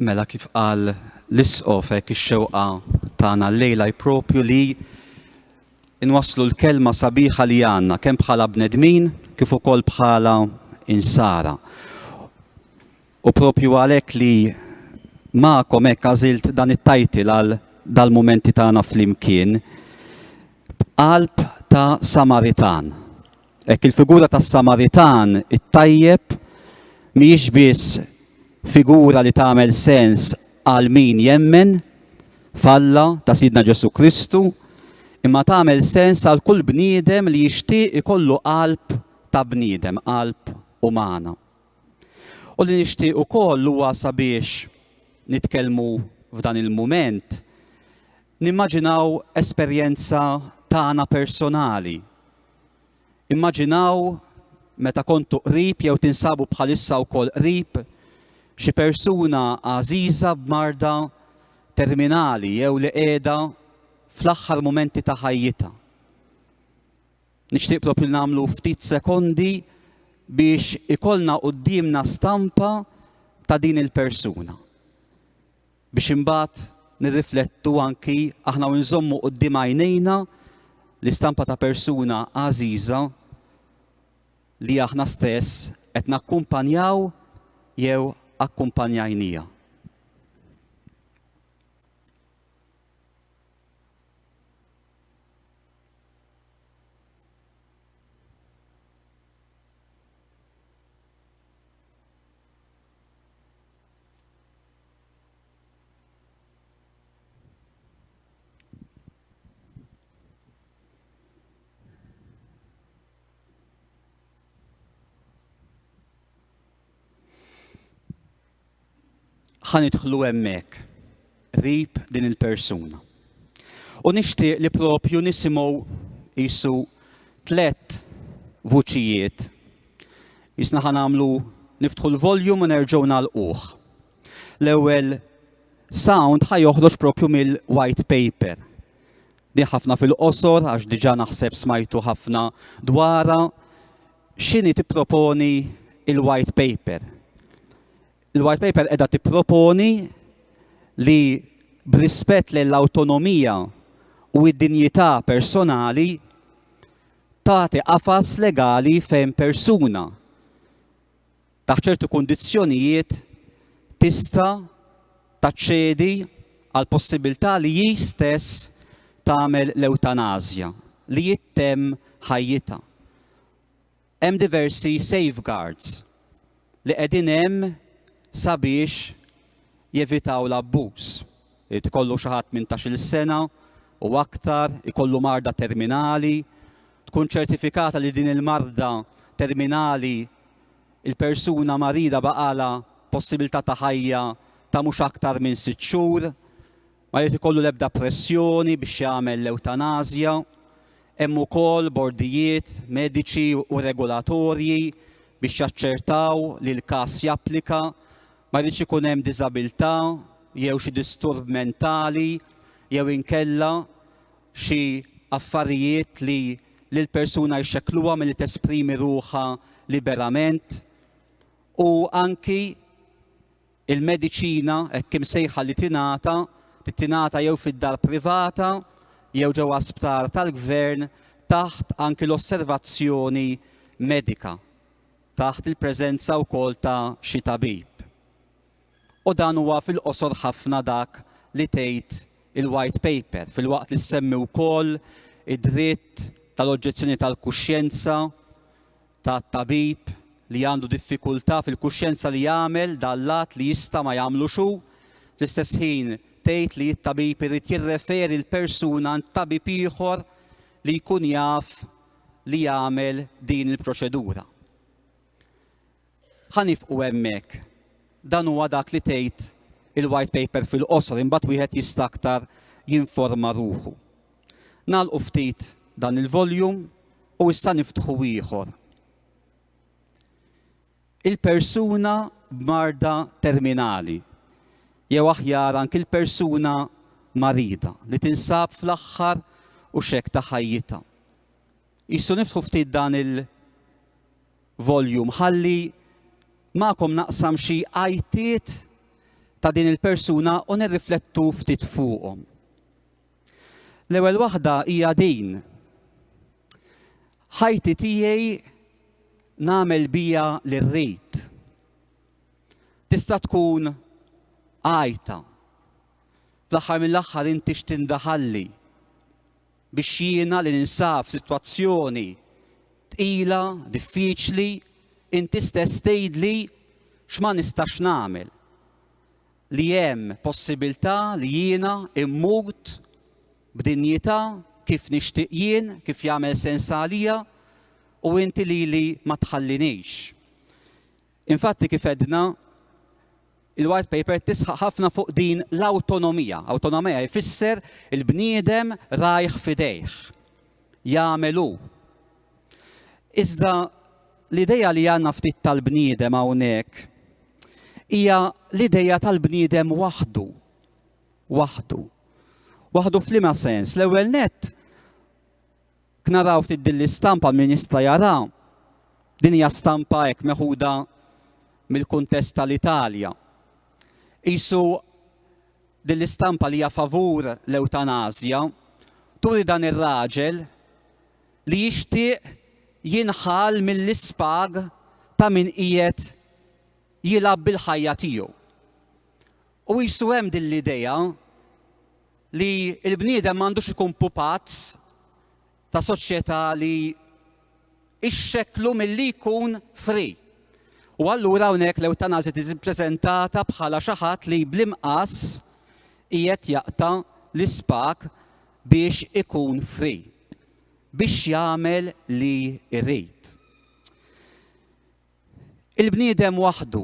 Mela kif qal l-Isqof hekk ix-xewqa tagħna llejla hi propju li nwasslu l-kelma sabiħa li għandna kemm bħala bnedmin kif ukoll bħala insara. U propju għalhekk li magħkom hekk għażilt dan it-title għal dal-mumenti tagħna flimkien b'qalb ta' Samaritan. Hekk il-figura tas-Samaritan it-tajjeb mhijiex biss figura li tagħmel sens għal min jemmen f'Alla ta' Sidna Ġesù Kristu, imma tagħmel sens għal kull bniedem li jixtieq ikollu qalb ta' bniedem, qalb umana. U li nixtieq ukoll huwa sabiex nitkellmu f'dan il-mument, nimmaġinaw esperjenza tagħna personali. Immaġinaw meta kontu qrib jew tinsabu bħalissa wkoll qrib xi persuna għażiża b'marda terminali jew li qiegħda fl-aħħar mumenti ta' ħajjitha. Nixtieq propju nagħmlu ftit sekondi biex ikollna quddiemna stampa ta' din il-persuna. Biex imbagħad nirriflettu anki aħna u nżommu quddiem għajnejna l-istampa ta' persuna għażiża li aħna stess qed nakkumpanjaw jew akkumpanjajnija. Ħa nidħlu hemmhekk qrib din il-persuna. U nixtieq li propju nisimgħu qisu tlett vuċijiet. Jisna ħa nagħmlu niftħu l-volume u nerġgħu nagħlquh. L-ewwel sound ħa joħroġ propju mill-white paper. Din ħafna fil-qosor għax diġà naħseb smajtu ħafna dwarha x'inhi tipproponi il-white paper. Il-white paper qiegħda tipproponi li b'rispett lejn l-awtonomija u d-dinjità personali tagħti qafas legali fejn persuna taħt ċertu kundizzjonijiet tista' taċċedi għal possibilità li hi stess tagħmel l-ewtanasja, li ittemm ħajjitha. Hemm diversi safeguards li qegħdin hemm sabiex jevitaw l-abbuż. Irid ikollu xi ħadd 18-il sena u aktar, ikollu marda terminali, tkun ċertifikata li din il-marda terminali il-persuna marida baqalha possibilità ta' ħajja ta' mhux aktar minn sitt xhur, Ma jrid ikollu l-ebda pressjoni biex jagħmel l-ewtanasja. Hemm ukoll bordijiet mediċi u regolatorji biex jaċċertaw li l-każ japplika. Ma jridx ikun hemm diżabilità jew xi disturb mentali jew inkella xi affarijiet li lill-persuna jxekkluha milli tesprimi ruħha liberament u anki Il-mediċina hekk imsejħa li tingħata, trid tingħata jew fid-dar privata jew ġewwa sptar tal-gvern taħt anki l-osservazzjoni medika, taħt il-preżenza wkoll ta' xi tabib. U dan huwa fil-qosor ħafna dak li tgħid il-White Paper, filwaqt li ssemmi wkoll id-dritt tal-oġġezzjoni tal-kuxjenza, ta' tabib li għandu diffikultà fil-kuxjenza li jagħmel dan l-att li jista' ma jagħmlux hu, fl-istess ħin tgħid li t-tabib irid jirreferi l-persuna għand tabib ieħor li jkun jaf li jagħmel din il-proċedura. Ħa nifqu hemmhekk. Dan huwa dak li tgħid il-white paper fil-qosor, imbagħad wieħed jista' aktar jinforma ruħu. Nagħlqu ftit dan il-volume u issa niftħu ieħor. Il-persuna b'marda terminali, jew aħjar anki l-persuna marida li tinsab fl-aħħar u xek ta' ħajjitha. Qisu niftħu ftit dan il- volume ħalli magħkom naqsam xi għajtiet. ta' din il-persuna u nirriflettu ftit fuqhom. L-ewwel waħda hija din. Ħajti tiegħi nagħmel bija li rrid. Tista' tkun għajta. Fl-aħħar mill-aħħar inti x'tindaħalli biex jiena li ninsab f'sitwazzjoni tqila, diffiċli, inti stess tgħidli x'ma nistax nagħmel. Li hemm possibilità li jiena immut b'dinjità kif nixtieq jien, kif jagħmel sens għalija, u inti lili ma tħallinix. Infatti kif għedna, il-white paper tisħaq ħafna fuq din l-awtonomija. Awtonomija jfisser il-bniedem rajh f'idejh. Jagħmel hu. Iżda l-idea li għandna ftit tal-bniedem hawnhekk hija l-idea tal-bniedem waħdu. Waħdu. Waħdu f'liema sens? L-ewwel nett Naraw ftit din l-istampa min jista' jara, din hija stampa hekk meħuda mill-kuntest tal-Italja. Qisu din l-istampa li hija favur l-ewtanasja turi dan ir-raġel li jixtieq jinħall mill-ispag ta' min qiegħed jilgħab bil-ħajja tiegħu. U qisu hemm din l-idea li l-bniedem m'għandux ikun pupazz ta' soċjetà li ixxekklu milli jkun free. U allura hawnhekk l-ewtanasja tiġi ppreżentata bħala xi ħadd li bl-imqass qiegħed jaqta' l-ispag biex ikun free, biex jagħmel li jrid. Il-bniedem waħdu.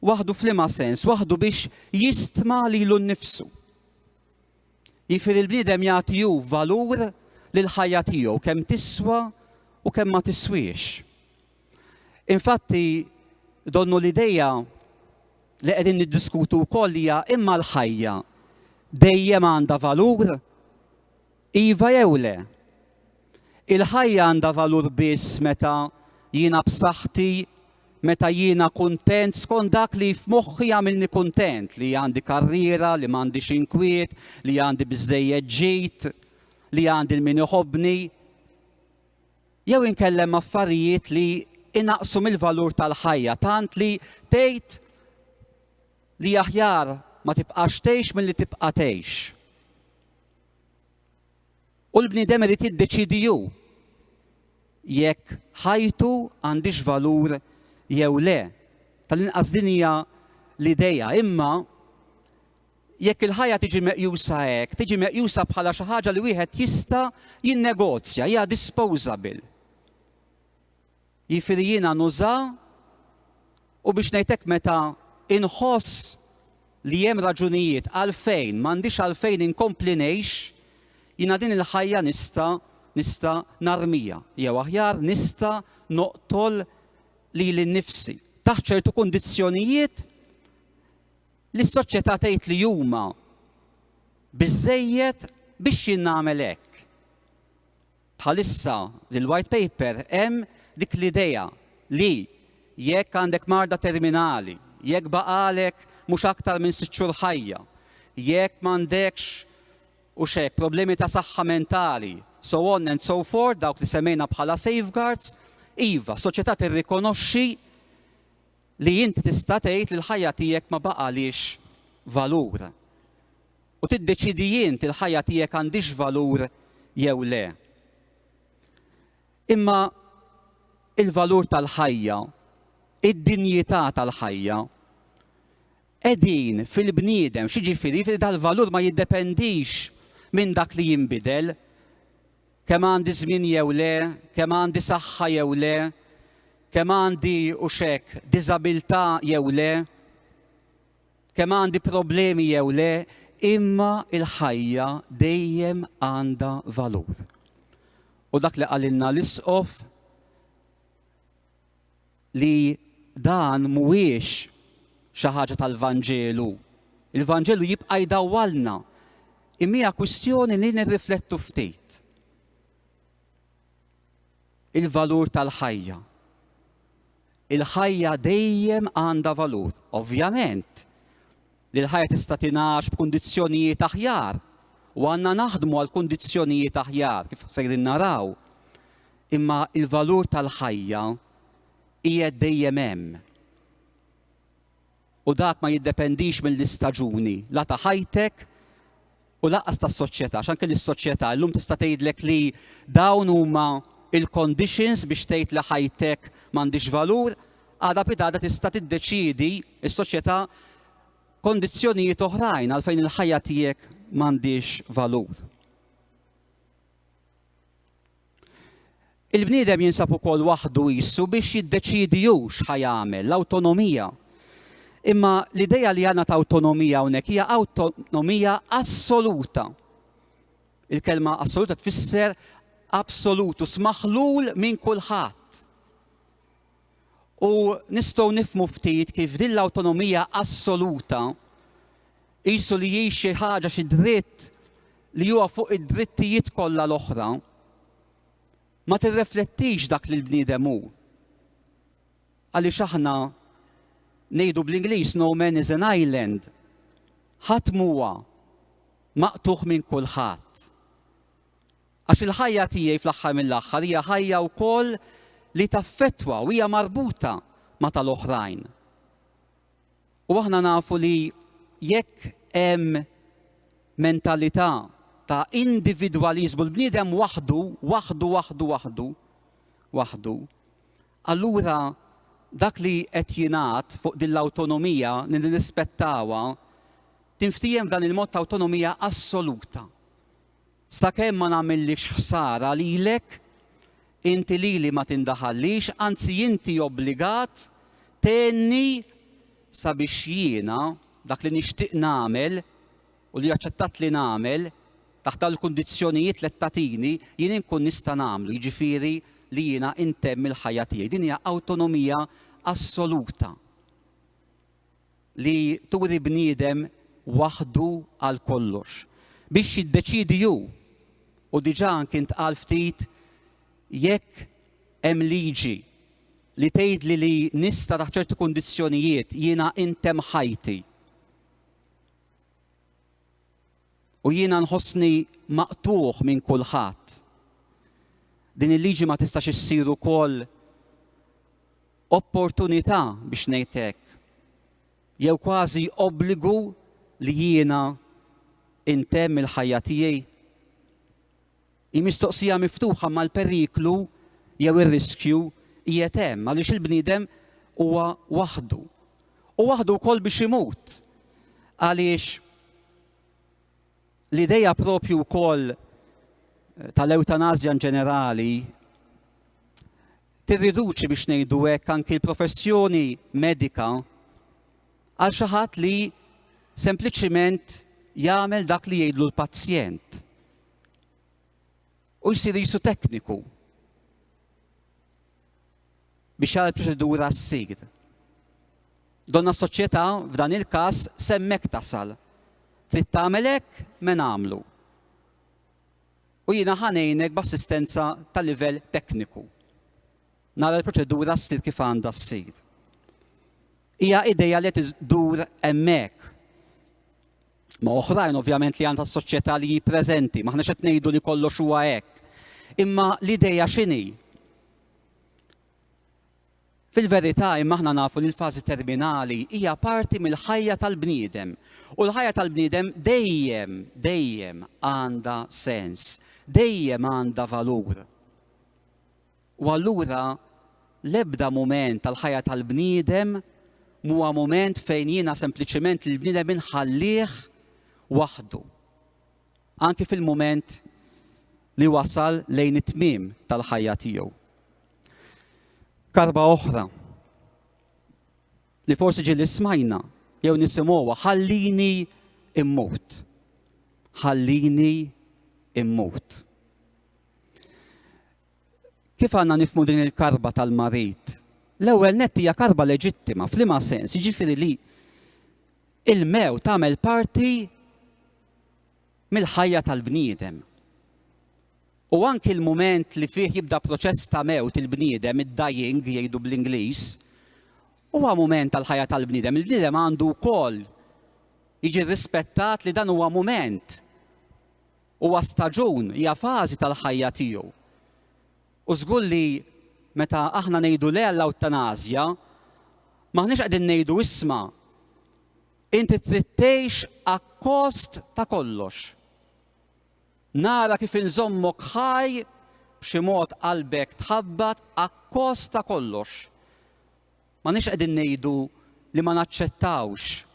Waħdu f'liema sens? Waħdu biex jistma lilu nnifsu. Jiġifieri l-bniedem jagħti hu valur lill-ħajja tiegħu kemm tiswa u kemm ma tiswiex. Infatti donnu l-idea li qegħdin niddiskutu wkoll hija imma l-ħajja dejjem għandha valur Iva jew le? Il-ħajja għandha valur biss meta jiena b'saħħti, meta jiena kuntent skont dak li f'moħħi jagħmilni kuntent, li għandi karriera, li m'għandix inkwiet, li għandi biżżejjed ġid, li għandi 'l min iħobbni. Jew inkella hemm affarijiet li inaqqsu mill-valur tal-ħajja tant li tgħid li aħjar ma tibqax tgħix milli tibqa' tgħix. U l-bniedem irid jiddeċiedi hu jekk ħajtu għandhiex valur jew le. Tal-inqas din hija l-idea. Imma jekk il-ħajja tiġi meqjusa hekk, tiġi meqjusa bħala xi ħaġa li wieħed jista' jinnegozja, hija disposable. Jiġifieri jiena nuża u biex ngħid hekk meta inħoss li hemm raġunijiet għalfejn m'għandix għalfejn inkompli ngħix, jiena din il-ħajja nista' nista' narmiha jew aħjar nista' noqtol lili nnifsi taħt ċertu kundizzjonijiet li s-soċjetà tgħid li huma biżżejjed biex jien nagħmel hekk. Bħalissa fil-White Paper hemm dik l-idea li jekk għandek marda terminali, jekk baqagħlek mhux aktar minn sitt xhur ħajja, jekk m'għandekx u x'hekk problemi ta' saħħa mentali, so on and so forth, dawk li semmejna bħala safeguards, iva, s-soċjetà tirrikonoxxi li inti tista' tgħid li l-ħajja tiegħek ma baqagħlhiex valur. U tiddeċiedi int il-ħajja tiegħek għandhiex valur jew le. Imma il-valur tal-ħajja, id-dinjità tal-ħajja, qegħdin fil-bniedem, x'jiġifieri jiġifieri dal-valur ma jiddependix minn dak li jinbidel, kemm għandi żmien jew le, kemm għandi saħħa jew le, kemm għandi u xek diżabilità jew le. Kemm għandi problemi jew le, imma l-ħajja dejjem għandha valur. U dak li qalilna l-Isqof li dan mhuwiex xi ħaġa tal-Vanġelu. Il-Vanġelu jibqa' jdawwalna, imma hija kwistjoni li nirriflettu ftit. Il-valur tal-ħajja. Il-ħajja dejjem għandha valur. Ovvjament, li l-ħajja tista' tingħax b'kundizzjonijiet aħjar u għandna naħdmu għal kundizzjonijiet aħjar kif sejrin naraw. Imma il-valur tal-ħajja qiegħed dejjem hemm. U dak ma jiddependix mill-istaġuni, la ta' ħajtek u lanqas tas-soċjetà, għax anke lis-soċjetà llum tista' tgħidlek li dawn huma il-conditions biex tgħid li ħajtek m'għandhiex valur, għada pitgħada tista' tiddeċiedi s-soċjetà kondizzjonijiet oħrajn għalfejn il-ħajja tiegħek m'għandhiex valur. Il-bniedem jinsab ukoll waħdu qisu biex jiddeċiedi hu x'ħa jagħmel, l-awtonomija. Imma l-idea li għandna ta' awtonomija hawnhekk hija awtonomija assoluta. Il-kelma assoluta tfisser absolutus, maħlul minn kulħadd. U nistgħu nifhmu ftit kif din l-awtonomija assoluta qisu li hi xi ħaġa xi dritt li huwa fuq id-drittijiet kollha l-oħra, ma tirreflettix dak li l-bniedem hu. Għaliex aħna ngħidu bl-Ingliż no man is an island. Ħadd m'huwa maqtugħ minn kulħadd. Għax il-ħajja tiegħi fl-aħħar mill-aħħar hija ħajja wkoll li taffettwa u hija marbuta ma' tal-oħrajn. U aħna nafu li jekk hemm mentalità ta' individwaliżmu, l-bniedem waħdu, waħdu, waħdu, waħdu, waħdu, allura dak li qed jingħad fuq din l-awtonomija li nirrispettawha tinftiehem f'dan il-mod ta' awtonomija assoluta. Sakemm ma nagħmillikx ħsara lilek, inti lili ma tindaħallix, anzi inti obbligat tgħinni sabiex jiena dak li nixtieq nagħmel u li aċċettat li nagħmel taħt dawn il-kundizzjonijiet li qed tagħtini, jien inkun nista' nagħmlu, jiġifieri li jiena ntemm il-ħajja tiegħi. Din hija awtonomija assoluta. li turi bniedem waħdu għal kollox, biex jiddeċiedi hu, u diġà anki ntqal ftit jekk hemm liġi li tgħidli li nista' taħt ċerti kundizzjonijiet jiena intemm ħajti. U jiena nħossni maqtugħ minn kulħadd. Din il-liġi ma tistax issir ukoll opportunità biex ngħid hekk, jew kważi obbligu li jiena intemm il-ħajja tiegħi? Hi mistoqsija miftuħa imma l-periklu jew ir-riskju qiegħed hemm għaliex il-bniedem huwa waħdu. U waħdu wkoll biex imut. Għaliex l-idea propju wkoll tal-ewtanasja in ġenerali tirriduċi biex ngħidu hekk anki l-professjoni medika għal xi ħadd li sempliċiment jagħmel dak li jgħidlu l-pazjent. U jsir jisu tekniku biex jara l-proċedura ssir. Donna soċjetà f'dan il-każ semmek tasal. Trid tagħmel hekk me nagħmlu. U jiena ħa ngħinek b'assistenza ta' livell tekniku. Nara l-proċedura ssir kif għandha ssir. Hija idea li qed iddur hemmhekk. Ma' oħrajn ovvjament li għandha s-soċjetà li hi preżenti, m'aħniex qed ngħidu li kollox huwa hekk. Imma l-idea x'inhi? Fil-verità imma aħna nafu li l-fażi terminali hija parti mill-ħajja tal-bniedem. U l-ħajja tal-bniedem dejjem, dejjem għandha sens, dejjem għandha valur. U allura l-ebda mument tal-ħajja tal-bniedem m'huwa mument fejn jiena sempliċement lill-bniedem inħallih waħdu. Anki fil-mument li wasal lejn it-tmiem tal-ħajja tiegħu. Karba oħra li forsi ġieli smajna jew nisimgħuha ħallini immut. Ħallini immut. Kif għandna nifmu din il-karba tal-marid? L-ewwel nett hija karba leġittima, f'liema sens, jiġifieri li il-mew tagħmel parti mill-ħajja tal-bniedem. U anki l-mument li fih jibda proċess ta' mewt il-bniedem, id-dying jgħidu bl-Ingliż, huwa mument tal-ħajja tal-bniedem. Il-bniedem għandu wkoll. Jiġi rispettat li dan huwa mument, huwa staġun, hija fażi tal-ħajja tiegħu. U żgur li meta aħna ngħidu le għall-awtanażja, m'aħniex qegħdin ngħidu isma' inti trid tgħix akkost ta' kollox. Nara kif inżommok ħaj b'xi mod qalbek tħabbat akkost ta' kollox. M'aħniex qegħdin ngħidu li ma naċċettawx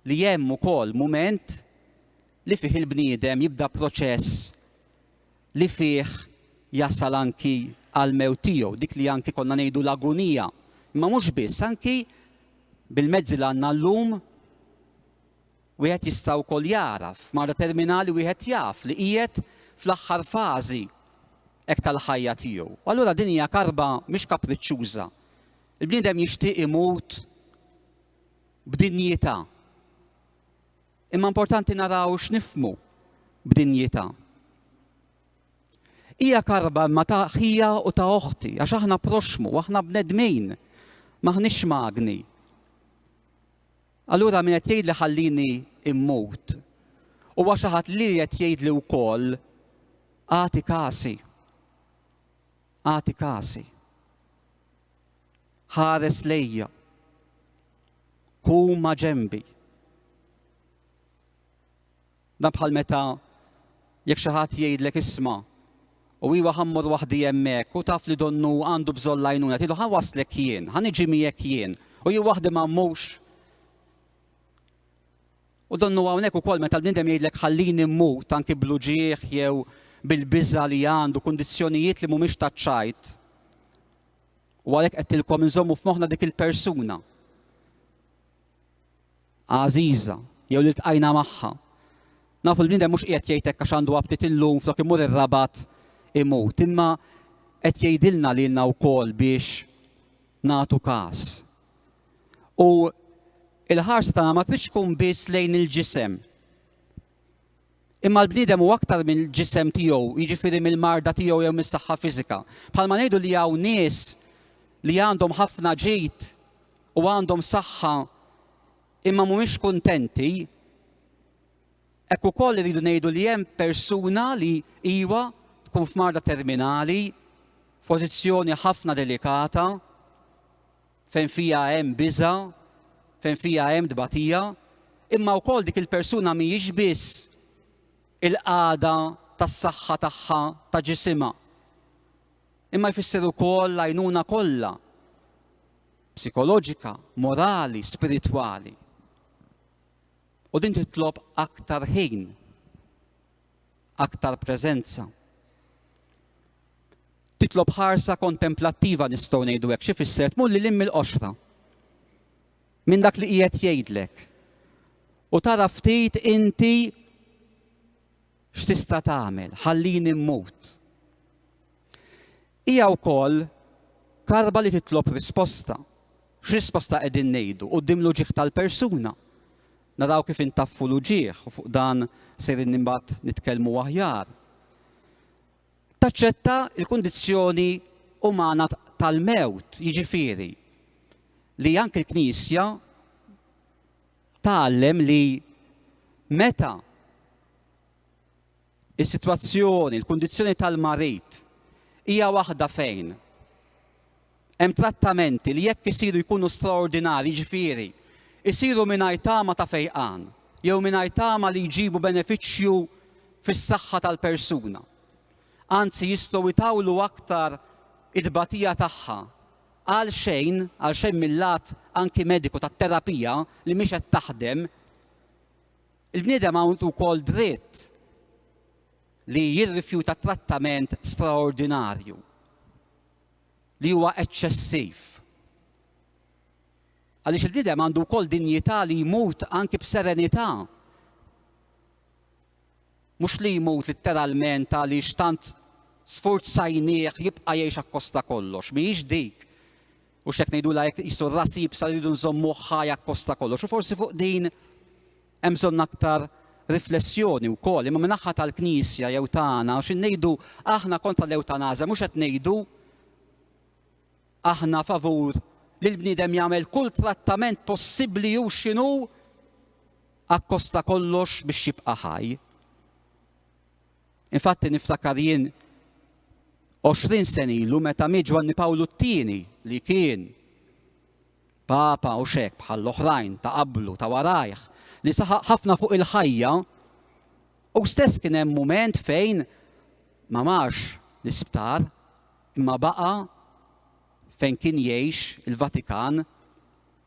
li hemm ukoll mument li fih il-bniedem jibda proċess li fih jasal anki għall-mewt tiegħu, dik li anki konna ngħidu l-agunija. Imma mhux biss, anki bil-mezzi li għandna llum wieħed jista' wkoll jagħraf, f'marda terminali wieħed jaf li qiegħed fl-aħħar fażi hekk tal-ħajja tiegħu. U allura din hija karba mhix kapriċċuża. Il-bniedem jixtieq imut b'dinjità. Imma importanti naraw x'nifhmu b'dinjità. Hija karba imma ta' ħija u ta' oħti, għax aħna proxmu, aħna bnedmin, m'aħniex magni. Allura min qed jgħidli ħallini immut, huwa xi ħadd li qed jgħidli wkoll agħti kasi. Agħti kasi. Ħares lejja. Kun ma' ġenbi. Dan bħal meta jekk xi ħadd jgħidlek isma' u iwa ħa mmur waħdi hemmhekk u taf li donnu għandu bżonn l-għajnuna, tgħidlu ħa waslek jien, ħa niġi miegħek jien u jien waħdi ma mmurx. U donnu hawnhekk ukoll meta l-bniedem jgħidlek ħallini mmut anki bl-uġigħ jew bil-biża' li għandu, kundizzjonijiet li mhumiex taċ-ċajt. U għalhekk qedtilkom inżommu f'moħħna dik il-persuna għażiża jew li ltqajna magħha. Nafu l-bniedem mhux qiegħed jgħid hekk għax għandu aptit illum flok imur ir-Rabat imut, imma qed jgħidilna lilna wkoll biex nagħtu każ. U il-ħarsa tagħna ma tridx tkun biss lejn il-ġisem. Imma l-bniedem hu aktar mill-ġisem tiegħu, jiġifieri mill-marda tiegħu jew mis-saħħa fiżika. Bħalma ngħidu li hawn nies li għandhom ħafna ġid u għandhom saħħa imma mhumiex kuntenti, hekk ukoll iridu ngħidu li hemm persuna li iwa tkun f'marda terminali, f'pożizzjoni ħafna delikata, fejn fiha hemm biża', fejn fiha hemm tbatija, imma wkoll dik il-persuna mhijiex biss il-qagħda tas-saħħa tagħha ta' ġisimha, imma jfisser ukoll l-għajnuna kollha psikoloġika, morali, spiritwali. U din titlob aktar ħin, aktar preżenza. Titlob ħarsa kontemplattiva nistgħu ngħidu hekk, xi fisser tmur lil hinn mill-qoxra minn dak li qiegħed jgħidlek. U tara ftit inti x'tista' tagħmel, ħallini mmut. Hija wkoll karba li titlob risposta. X'risposta qegħdin ngħidu quddiem l-uġigħ tal-persuna? Naraw kif intaffu l-uġigħ u fuq dan sejrin imbagħad nitkellmu aħjar. Taċċetta l-kundizzjoni umana tal-mewt, jiġifieri li anke l-Knisja tgħallem li meta is-sitwazzjoni, il-kundizzjoni tal-marid hija waħda fejn hemm trattamenti li jekk isiru jkunu straordinarji, jiġifieri jsiru mingħajr tama ta' fejqan jew mingħajr tama li jġibu benefiċċju fis-saħħa tal-persuna. Anzi jistgħu jtawlu aktar it-tbatija tagħha għal xejn, għal xejn mil-lat anki mediku tat-terapija li mhix qed taħdem, Il-bniedem għandu wkoll dritt li jirrifjuta trattament straordinarju li huwa eċċessiv. Għaliex il-bniedem għandu wkoll dinjità li jmut anki b'serenità. Mhux li jmut litteralment għaliex tant sfurzajnieh jibqa' jgħix akkost ta' kollox. Mhijiex dik. U x'hekk ngħidulha hekk qisu r-ras iebsa li rridu nżommuh ħaj akkost ta' kollox. U forsi fuq din hemm bżonn aktar riflessjoni wkoll, imma min-naħa tal-Knisja jew tagħna xi ngħidu aħna kontra l-ewtanażja mhux qed ngħidu aħna favur li l-bniedem jagħmel kull trattament possibbli hu x'inhu. akkost ta' kollox biex jibqa' ħaj. Infatti niftakar jien 20 sena ilu meta miet Ġwanni Pawlu t-tieni li kien Papa u xek bħall-oħrajn ta' qablu ta' warajh li saħaq ħafna fuq il-ħajja u stess kien hemm mument fejn ma marx l-isptar imma baqa' fejn kien jgħix il-Vatikan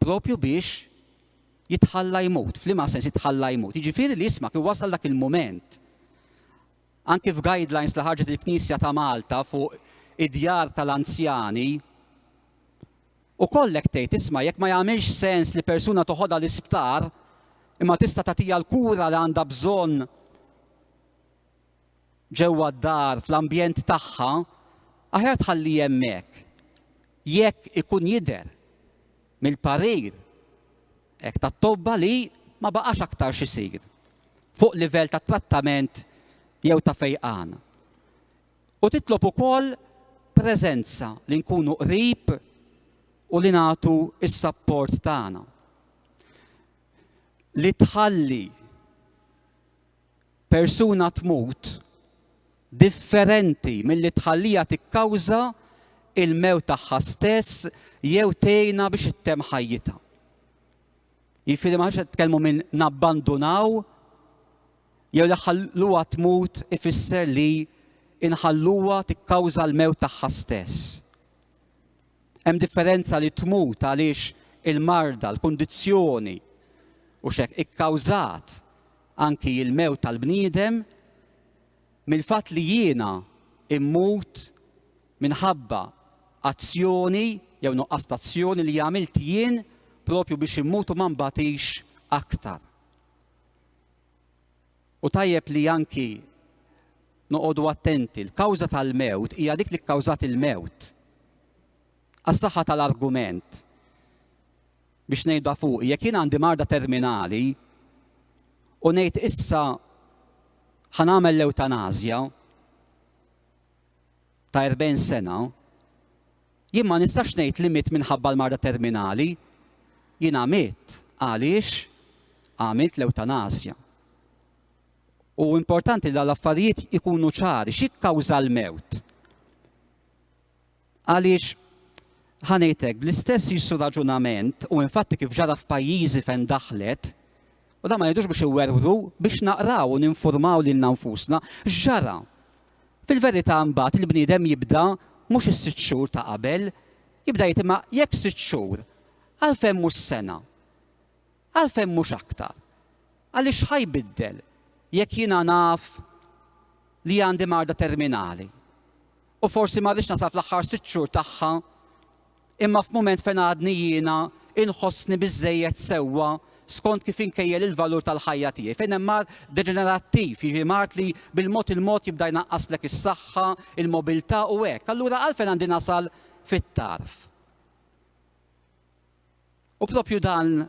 propju biex jitħalla jmut. F'liema sens jitħalla jmut? Jiġifieri li isma' kien wasal dak il-mument. Anki f'guidelines li ħarġet il-Knisja ta' Malta fuq id-djar tal-anzjani, ukoll hekk tgħid isma' jekk ma jagħmilx sens li persuna toħodha l-isptar imma tista' tagħtiha l-kura li għandha bżonn ġewwa d-dar fl-ambjent tagħha, aħjar tħalli hemmhekk. Jekk ikun jidher mill-parir hekk tat-tobba li ma baqax aktar x'isir fuq livell ta' trattament jew ta' fejqan. U titlob ukoll preżenza li nkunu qrib u li nagħtu s-sapport tagħna. Li tħalli persuna tmut differenti milli tħalliha tikkawża il-mewt tagħha stess jew tgħinha biex ittemm ħajjitha. Jiġifieri ma qed nitkellmu minn nabbandunaw jew li ħalluha tmut ifisser li inħalluha tikkawża l-mewt tagħha stess. Hemm differenza li tmut għaliex il-marda, l-kundizzjoni u xek ikkawżat anki il-mewt tal-bniedem mill-fatt li jiena immut minħabba azzjoni jew nuqqas ta' azzjoni li għamilt jien propju biex immut u ma nbatix aktar. U tajjeb li anki noqogħdu attenti, l-kawża tal-mewt hija dik li kkawżat il-mewt. Għas-saħħa tal-argument biex ngħidha fuq, jekk jien għandi marda terminali u ngħid issa ħa nagħmel l-ewtanasja ta' 40 sena, jien ma nistax ngħid li mitt minħabba l-marda terminali, jiena mitt għaliex għamilt l-ewtanasja. U importanti li l-affarijiet ikunu ċari, x'ikkawża l-mewt? Għaliex ħa ngħid hekk, bl-istess jisu raġunament, u infatti kif ġara f'pajjiżi fejn daħlet, u dan ma ngħidux biex iwerwru, biex naqraw u ninfurmaw lilna nfusna, x'ġara? Fil-verità mbagħad il-bniedem jibda mhux is-sitt xhur ta' qabel, jibda jgħid imma jekk sitt xhur, għalfejn mhux sena? Għalfejn mhux aktar? Għaliex x'ħa jbiddel jekk jiena naf li għandi marda terminali? U forsi ma rridx nasal fl-aħħar sitt xhur tagħha, imma f'mument fejn għadni jiena inħossni biżżejjed sewwa skont kif inkejjel il-valur tal-ħajja tiegħi. Fejn hemm mard deġenerattiv, jiġifieri mard li bil-mod il-mod jibda jnaqqaslek is-saħħa, il-mobilità u hekk. Allura għalfejn għandi nasal fit-tarf? U propju dan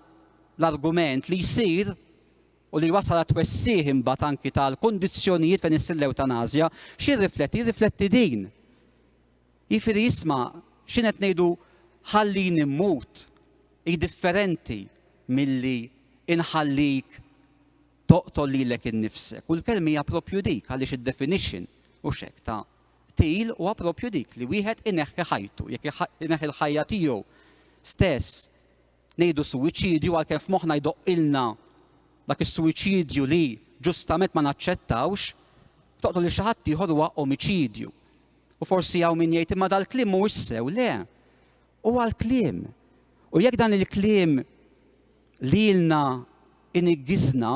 l-argument li jsir u li wasal għat-twessigħ imbagħad anki tal-kundizzjonijiet fejn issir l-ewtanasja, x'jirrifletti? Jirrifletti din. Jiġifieri isma' x'in qed ngħidu ħallini mmut hi differenti milli inħallik toqtol lilek innifsek. U l-kelma hija propju dik għaliex id-definition hux hekk ta' qtil huwa propju dik li wieħed ineħħi ħajtu, jekk ineħħi l-ħajja tiegħu stess ngħidu suwiċidju għalkemm f'moħħna jdoqqilna dak is-suwiċidju li ġustament ma naċċettawx, toqtol lil xi ħadd ieħor huwa omiċidju. U forsi hawn min jgħid imma dal-kliem mhuwiex sew, le. Huwa l-kliem. U jekk dan il-kliem lilna iniggiżna,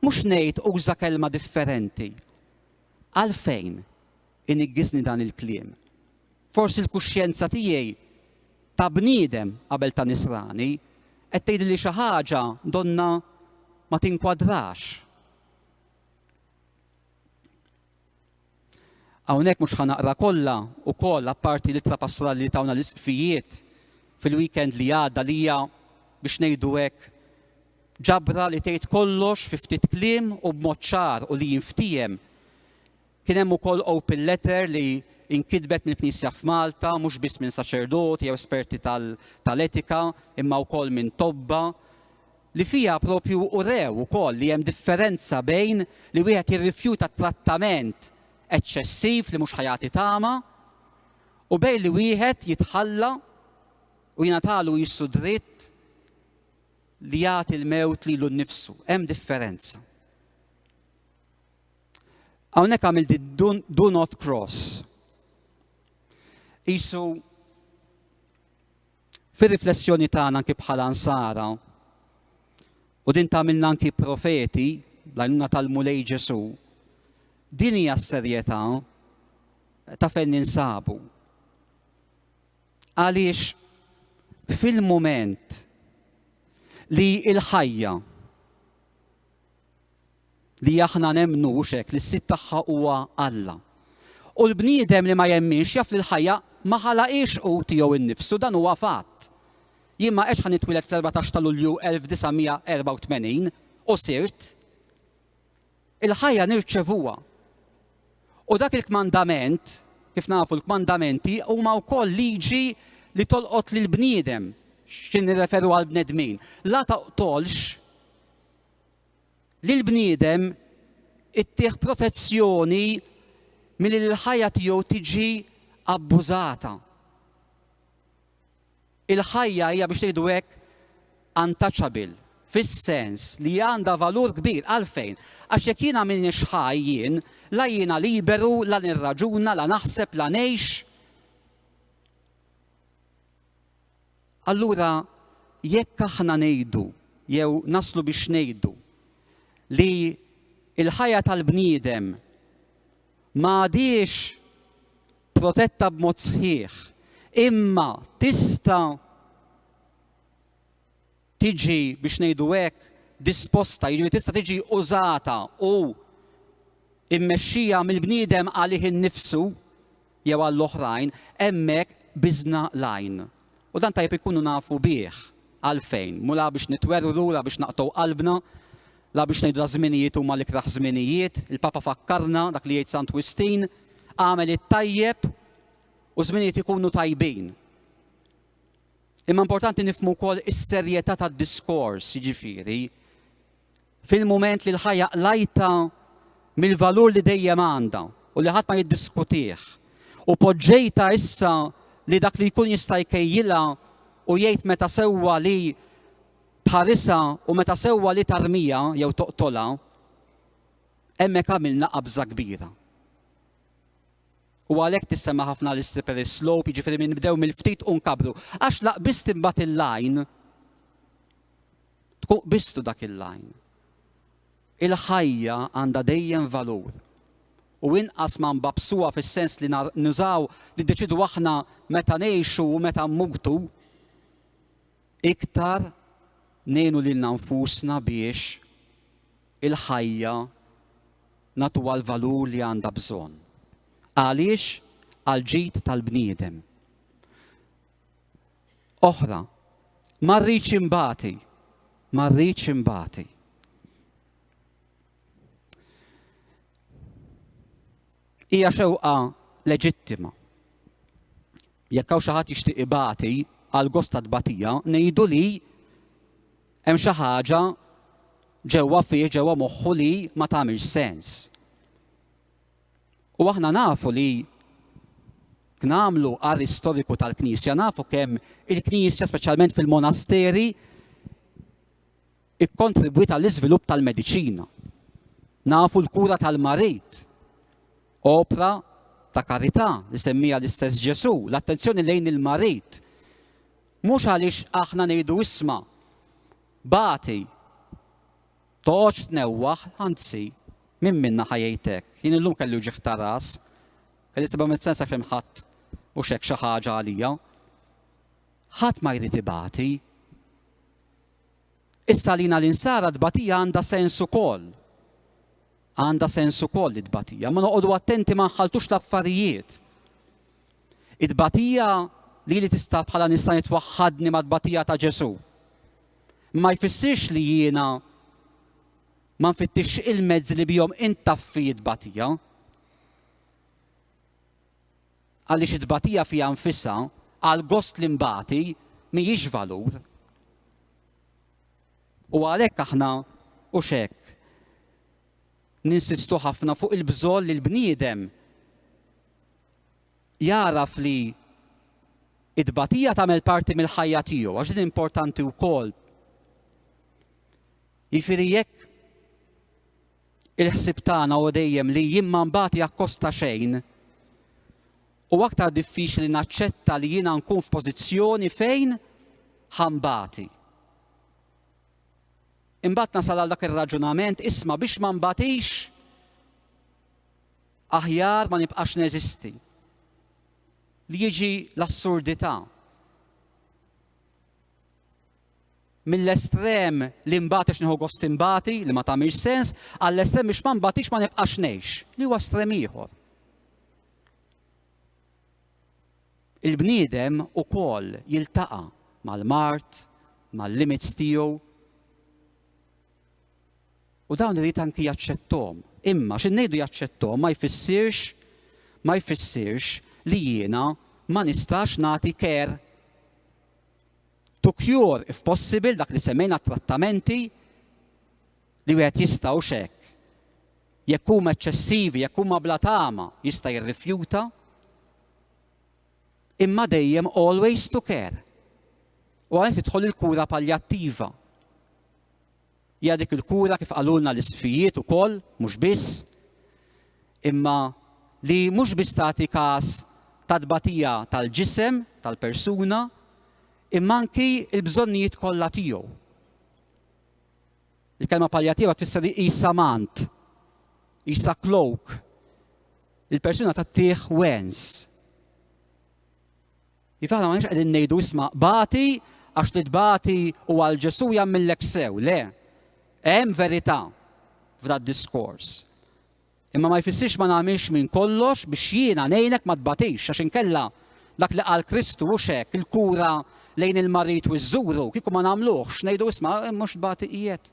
mhux ngħid uża kelma differenti. Għalfejn iniggiżni dan il-kliem? Forsi l-kuxjenza tiegħi ta' bniedem qabel ta' nisrani qed tgħidli li xi ħaġa donna ma tinkwadrax. Hawnhekk mhux ħa naqra kollha ukoll apparti l-ittra pastorali li tawna l-isqfijiet fil-weekend li għadda li hija biex ngħidu hekk ġabra li tgħid kollox fi ftit kliem u b'mod ċar u li jinftiehem. Kien hemm ukoll open letter li inkitbet mill-Knisja f'Malta, mhux biss minn saċerdoti jew esperti tal-etika, imma wkoll minn tobba. Li fiha propju urew ukoll li hemm differenza bejn li wieħed jirrifjuta trattament eċċessiv li mhux ħa jagħti tama u bejn li wieħed jitħalla u jingħatalu qisu dritt li jagħti l-mewt lilu nnifsu. Hemm differenza. Hawnhekk għamilt do, do not cross. Isu fir-riflessjoni tagħna anki bħala nsara u din tagħmilna anki profeti bl-għajnuna tal-Mulej Ġesu, din hija s-serjetà ta' fejn ninsabu. Għaliex fil-mument li l-ħajja li aħna nemmnu hux hekk li s-sid tagħha huwa Alla. U l-bniedem li ma jemminx jaf li l-ħajja ma ħalaqhiex hu tiegħu nnifsu, dan huwa fatt. Jien ma għedtx ħa nitwieled fl-14 ta' Lulju 1984 u sirt. Il-ħajja nirċevuha. U dak il-kmandament, kif nafu l-kmandamenti huma wkoll liġi li tolqot lill-bniedem, x'in nirreferu għall-bnedmin. La toqtolx lill-bniedem ittih protezzjoni milli l-ħajja tiegħu tiġi abbużata. Il-ħajja hija biex ngħidu hekk untouchable, fis-sens li għandha valur kbir. Għalfejn? Għax jekk jiena m'iniex ħaj jien, la jiena liberu, la nirraġuna, la naħseb, la ngħix. Allura jekk aħna ngħidu jew naslu biex ngħidu li l-ħajja tal-bniedem ma għadhiex protetta b'mod sħiħ, imma tista' tiġi biex ngħidu hekk disposta, jiġifieri tista' tiġi użata u immexxija mill-bniedem għalih innifsu jew għall-oħrajn, hemmhekk biżna l-għajn. U dan tajjeb ikunu nafu bih. Għalfejn? Mhu la biex nitwerwru, la biex naqtgħu qalbna, la biex ngħidu daż-żminijiet huma l-ikrah żminijiet. Il-Papa fakkarna dak li jgħid Sant Wistin, agħmel it-tajjeb u żminijiet ikunu tajbin. Imma importanti nifhmu wkoll is-serjetà tad-diskors, jiġifieri, fil-mument li l-ħajja qlajtha mill-valur li dejjem għandha u li ħadd ma jiddiskutih u poġġejtha issa li dak li jkun jista' jkejjilha u jgħid meta sewwa li tħarisha u meta sewwa li tarmiha jew toqtolha, hemmhekk għamilna qabża kbira. U għalhekk tissemma ħafna l-slippery slope, jiġifieri min nibdew mill-ftit u nkabbru. Għax la qbist imbagħad il-line, tkun qbistu dak il-line. Il-ħajja għandha dejjem valur. U inqas ma nbabsuha fis-sens li nużaw li ndeċidu aħna meta ngħixu u meta mmutu, iktar ngħinu lilna nfusna biex il-ħajja nagħtuha l-valur li għandha bżonn. Għaliex? Għall-ġid tal-bniedem. Oħra, ma rridx imbati, ma rridx imbati. Hija xewqa leġittima. Jekk hawn xi ħadd jixtieq ibati għal gost ta' tbatija, ngħidu li Hemm xi ħaġa ġewwa fih, ġewwa moħħu li ma tagħmilx sens. U aħna nafu li nagħmlu qari storiku tal-Knisja, nafu kemm il-Knisja, speċjalment fil-monasteri, ikkontribwiet għall-iżvilupp tal-mediċina. Nafu l-kura tal-marid, opra ta' karità li semmija l-istess Ġesù, l-attenzjoni lejn il-marid. Mhux għaliex aħna ngħidu isma' bati, toqgħodx tnewwaħ, anzi, min minna ħa jgħid hekk? Jien illum kelli uġigħ ta' ras, kelli 700 sena sakemm ħadd u x'hekk xi ħaġa għalija. Ħadd ma jrid ibati. Issa għalina l-insara tbatija għandha sens ukoll. Għandha sens ukoll it-tbatija, ma noqogħdu attenti ma nħalltux l-affarijiet. It-tbatija li li tista' bħala nista' nitwaħħadni mat-tbatija ta' Ġesù. Ma jfissirx li jiena ma nfittixx il-mezzi li bihom intaffi t-tbatija. Għaliex it-tbatija fiha nfisha għal gost li nbati mhijiex valur. U għalhekk aħna hux hekk ninsistu ħafna fuq il-bżonn li l-bniedem jagħraf li it-tbatija tagħmel parti mill-ħajja tiegħu, għax din importanti wkoll. Jiġifieri jekk il-ħsieb tagħna huwa dejjem li jien ma nbati akkost ta' xejn, u aktar diffiċli naċċetta li jiena nkun f'pożizzjoni fejn ħa nbati. Imbagħad nasal għal dak ir-raġunament isma' biex ma nbatix aħjar ma nibqax neżisti. Li jiġi l-assurdità. Mill-estrem li nbati għax nieħu gost inbati, li ma tagħmilx sens, għall-estrem biex ma nbatix ma nibqax ngħix, li huwa estrem ieħor. Il-bniedem ukoll jiltaqa' mal-mard, mal-limits tiegħu. U dawn irid anki jaċċettom. Imma xi ngħidu jaċċettom ma jfissirx ma jfissirx li jiena ma nistax nagħti care. To cure if possible dak li semmejna trattamenti li wieħed jista' hux hekk. Jekk huma eċċessivi, jekk huma bla tama, jista' jirrifjuta. Imma dejjem always to care. U għalhekk tidħol il-kura paljattiva. Hija dik il-kura kif qalulna l-isqfijiet ukoll, mhux biss, imma li mhux biss tagħti każ ta' tbatija tal-ġisem tal-persuna, imma anki l-bżonnijiet kollha tiegħu. Il-kelma paljattiva tfisser li qisha mant, qisha cloak. Il-persuna tagħtih wens. Iva aħna m'aħniex qegħdin ngħidu isma' bati għax li tbati u għal Ġesù jagħmillek sew. Le. Hemm verità f'dat diskors. Imma ma jfissirx ma nagħmilx minn kollox biex jiena ngħinek ma tbatix għax inkella dak li qal Kristu hux hekk il-kura lejn il-marid u żżuru kieku ma nagħmluhx ngħidu isma' eh, mhux tbati qiegħed.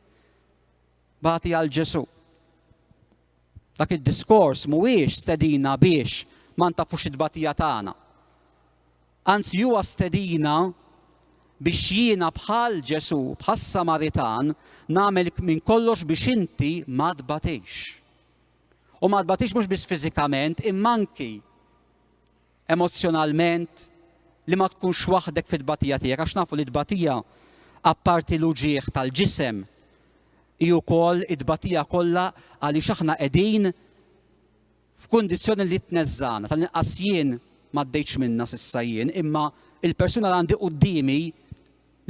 Bati għal Ġesù. Dak id-diskors mhuwiex stedina biex ma ntafux it-tbatija tagħna. Anzi huwa stedina biex jiena bħal Ġesù, bħas-Samaritan, nagħmel minn kollox biex inti ma tbatix. U ma tbatix mhux biss fiżikament, imma anki emozzjonalment li ma tkunx waħdek fit-tbatija tiegħek għax nafu li tbatija apparti l-uġigħ tal-ġisem hi wkoll it-tbatija kollha għaliex aħna qegħdin f'kundizzjoni li tneżżagħna, tal-inqas jien m'għaddejtx minnha s'issa jien, imma il-persuna li għandi quddiemi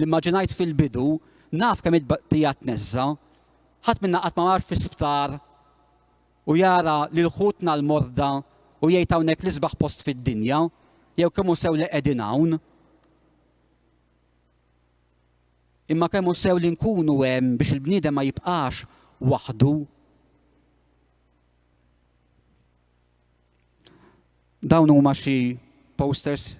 li immaġinajt fil-bidu, naf kemm it-tbatija tneżża'. Ħadd minna qatt ma mar fi sptar u jara lil ħutna l-morda u jgħid hawnhekk l-isbaħ post fid-dinja, jew kemm hu sew li qegħdin hawn. Imma kemm hu sew li nkunu hemm biex il-bniedem ma jibqax waħdu. Dawn huma xi posters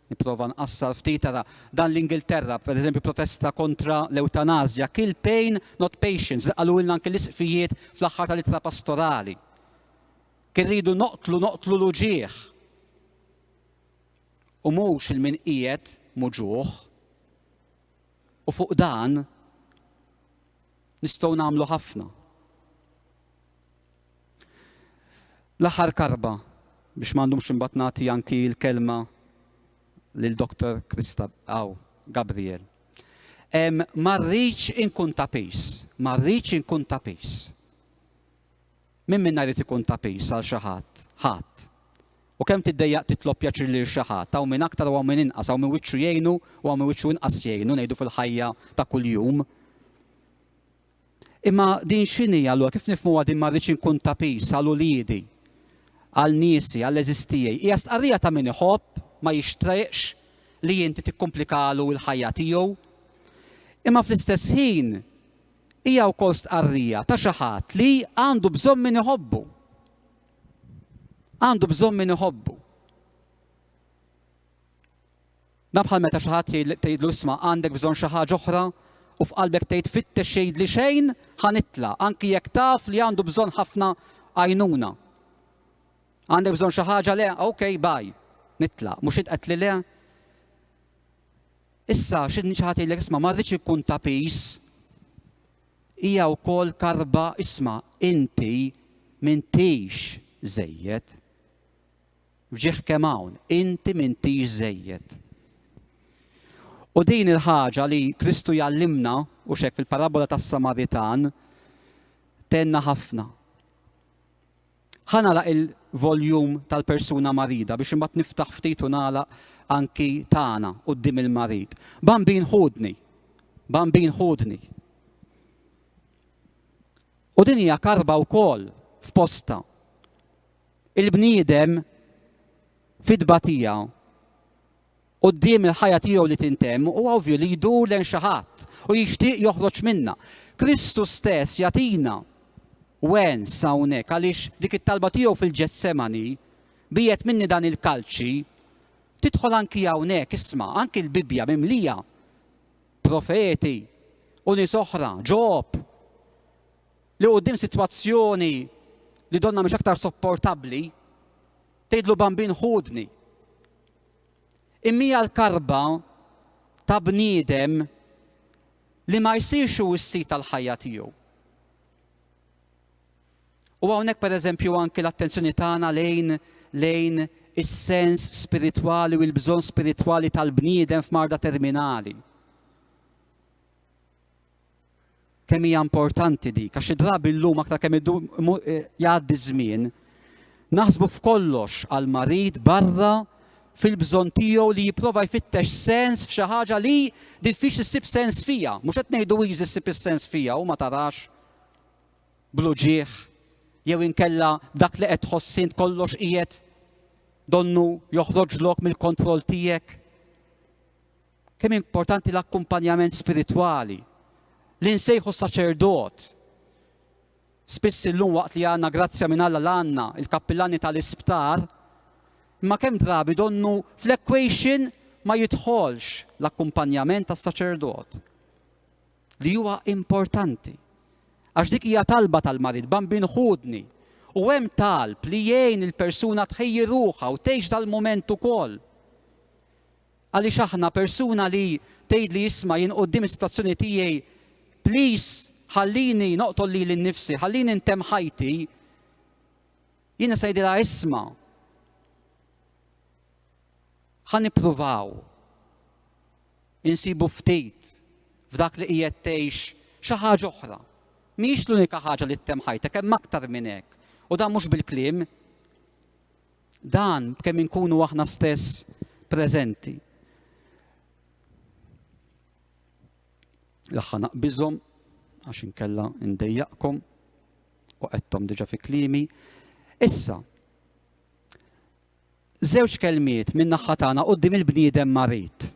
nipprova nqassar ftit ara dan l-Ingilterra, per eżempju protesta kontra l-ewtanasja, kill pain not patients, li qalulna anke l-isqfijiet fl-aħħar tal-ittra pastorali. Kien rridu noqtlu noqtlu l-uġigħ. U mhux il min qiegħed muġugħ. U fuq dan nistgħu nagħmlu ħafna. L-aħħar karba biex ma ndumx imbagħad nagħti anki l-kelma lil Dr. Krista aw Gabriel. Ma rridx inkun ta' piż, ma rridx inkun ta' piż. Min minna jrid ikun ta' piż għal xi ħadd? Ħadd. U kemm tiddejjaq titlob pjaċir lil xi ħadd, hawn min aktar u hawn min inqas, hawn min wiċċu jgħinu u hawn min wiċċu inqas jgħinu ngħidu fil-ħajja ta' kuljum. Imma din x'inhi allura kif nifhmuha din ma rridx inkun ta' piż għal uliedi, għal niesi, għall-għeżież tiegħi? Hija stqarrija ta' min iħobb, ma jixtieqx li inti tikkumplikalu l-ħajja tiegħu. Imma fl-istess ħin hija wkoll stqarrija ta' xi ħadd li għandu bżonn min iħobbu. Għandu bżonn min iħobbu. Dan bħal meta xi ħadd tgħidlu isma' għandek bżonn xi ħaġa oħra u f'qalbek tgħid fittex jgħidli xejn ħa nitlaq anki jekk taf li għandu bżonn ħafna għajnuna. Għandek bżonn xi ħaġa le, ok, bye. Nitlaq, mhux int qed li le. Issa xi ħadd jgħidlek isma' ma rridx ikun ta' piż. Hija wkoll karba isma' inti m'intix żejjed. F'ġieħ kemm hawn, inti m'intix żejjed. U din il-ħaġa li Kristu jgħallimna, u xek fil-parabola tas-Samaritan, tenna ħafna. Ħa nagħlaq il-voljum tal-persuna marida biex imbagħad niftaħ ftit u nagħlaq anki tagħna quddiem il-marid. Bambin ħudni. Bambin ħudni. U din hija karba wkoll f'posta. Il-bniedem fit-tbatija quddiem il-ħajja tiegħu li tintemm, huwa ovvju li jdur lejn xi ħadd u jixtieq joħroġ minnha. Kristu stess jagħtina wens hawnhekk għaliex dik it-talba tiegħu fil-Ġetsemani, biegħed minni dan il-kalċi, tidħol anki hawnhekk, isma', anki l-Bibbja mimlija profeti u nies oħra, Ġob, li quddiem sitwazzjoni li donna mhix aktar sopportabbli, tgħidlu Bambin ħudni. Imma hija l-karba ta' bniedem li ma jsirx hu s-sid tal-ħajja tiegħu. U hawnhekk pereżempju anki l-attenzjoni tagħna lejn lejn is-sens spiritwali u l-bżonn spiritwali tal-bniedem f'marda terminali. Kemm hija importanti dik, għax xi drabi llum aktar kemm eh, jgħaddi żmien, naħsbu f'kollox għal marid barra fil-bżonn tiegħu li jipprova jfittex sens f'xi ħaġa li diffiċli ssib sens fija. Mhux qed ngħidu easy ssib is-sens fija u ma tarax bl-uġigħ jew inkella dak li qed tħoss int kollox qiegħed donnu joħroġlok mill-kontroll tiegħek. Kemm importanti l-akkumpanjament spiritwali, li nsejħu saċerdot. Spiss illum waqt li għandna grazzja minn Alla l-għandna il-kappillani tal-isptar, imma kemm drabi donnu fl-equation ma jidħolx l-akkumpanjament tas-saċerdot li huwa importanti. Għax dik hija talba tal-marid, bambin ħudni. U hemm talb li jgħin il-persuna tħejji ruħha u tgħix dal-mument ukoll. Għaliex aħna persuna li tgħidli isma' jien quddiem is-sitwazzjoni tiegħi please ħallini noqtol lili nnifsi, ħallini ntemm ħajti, jiena se ngħidilha isma' ħa nippruvaw insibu ftit f'dak li qiegħed tgħix xi ħaġa oħra. Mhijiex l-unika ħaġa li ttemm ħajtek, hemm aktar minn hekk. U dan mhux bil-kliem, Dan b'kemm inkunu aħna stess preżenti. L-aħħa naqbiżhom għax inkella ndejjaqkom u qedtom diġa fi klimi. Issa, żewġ kelmiet minn naħa tagħna quddiem il-bniedem marid.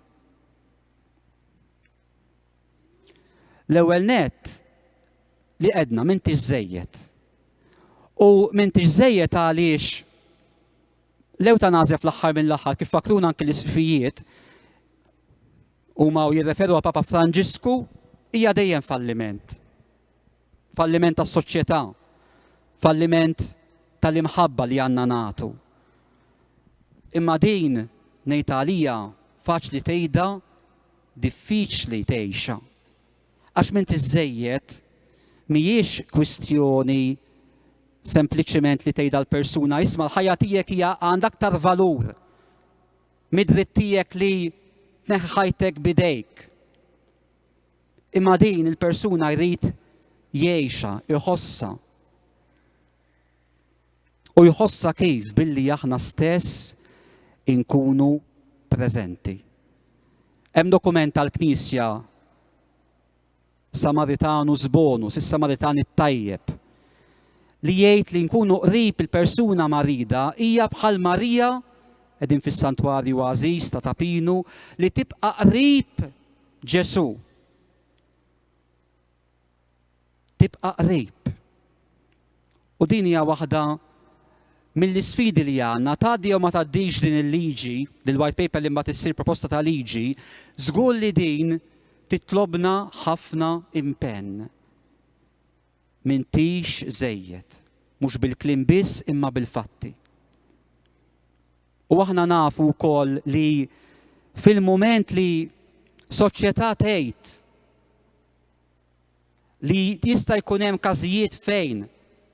L-ewwel nett li għedna m'intix żejjed. U m'intix żejjed għaliex l-ewtanasja fl-aħħar mill-aħħar kif fakruna anki l-isqfijiet huma u jirreferu għal Papa Franġisku hija dejjem falliment. Falliment tas-soċjetà, falliment tal-imħabba li għandna nagħtu. Imma din ngħid għalija faċli tgħidha, diffiċli tgħixha. Għax m'intix żejjed mhijiex kwistjoni sempliċiment li tgħidha l-persuna isma' l-ħajja tiegħek hija għandha aktar valur mid-dritt tiegħek li tneħħi ħajtek b'idejk. Imma din il-persuna jrid jgħixha, iħossha. U jħossha kif billi aħna stess inkunu preżenti. Hemm dokument tal-Knisja Samaritanus Bonus, is-Samaritan it-tajjeb, li jgħid li nkunu qrib il-persuna marida hija bħal Marija qegħdin fis-santwarju għażiż ta' Tapinu li tibqa' qrib Ġesù. Tibqa' qrib. U din hija waħda mill-isfidi li għandna, tgħaddi jew ma tgħaddix din il-liġi, dil-white paper li mbagħad issir proposta ta' liġi, żgur li din titlobna ħafna impenn. M'intix żejjed, mhux bil-kliem biss imma bil-fatti. U aħna nafu wkoll li fil-mument li soċjetà tgħid. Li jista' jkun hemm każijiet fejn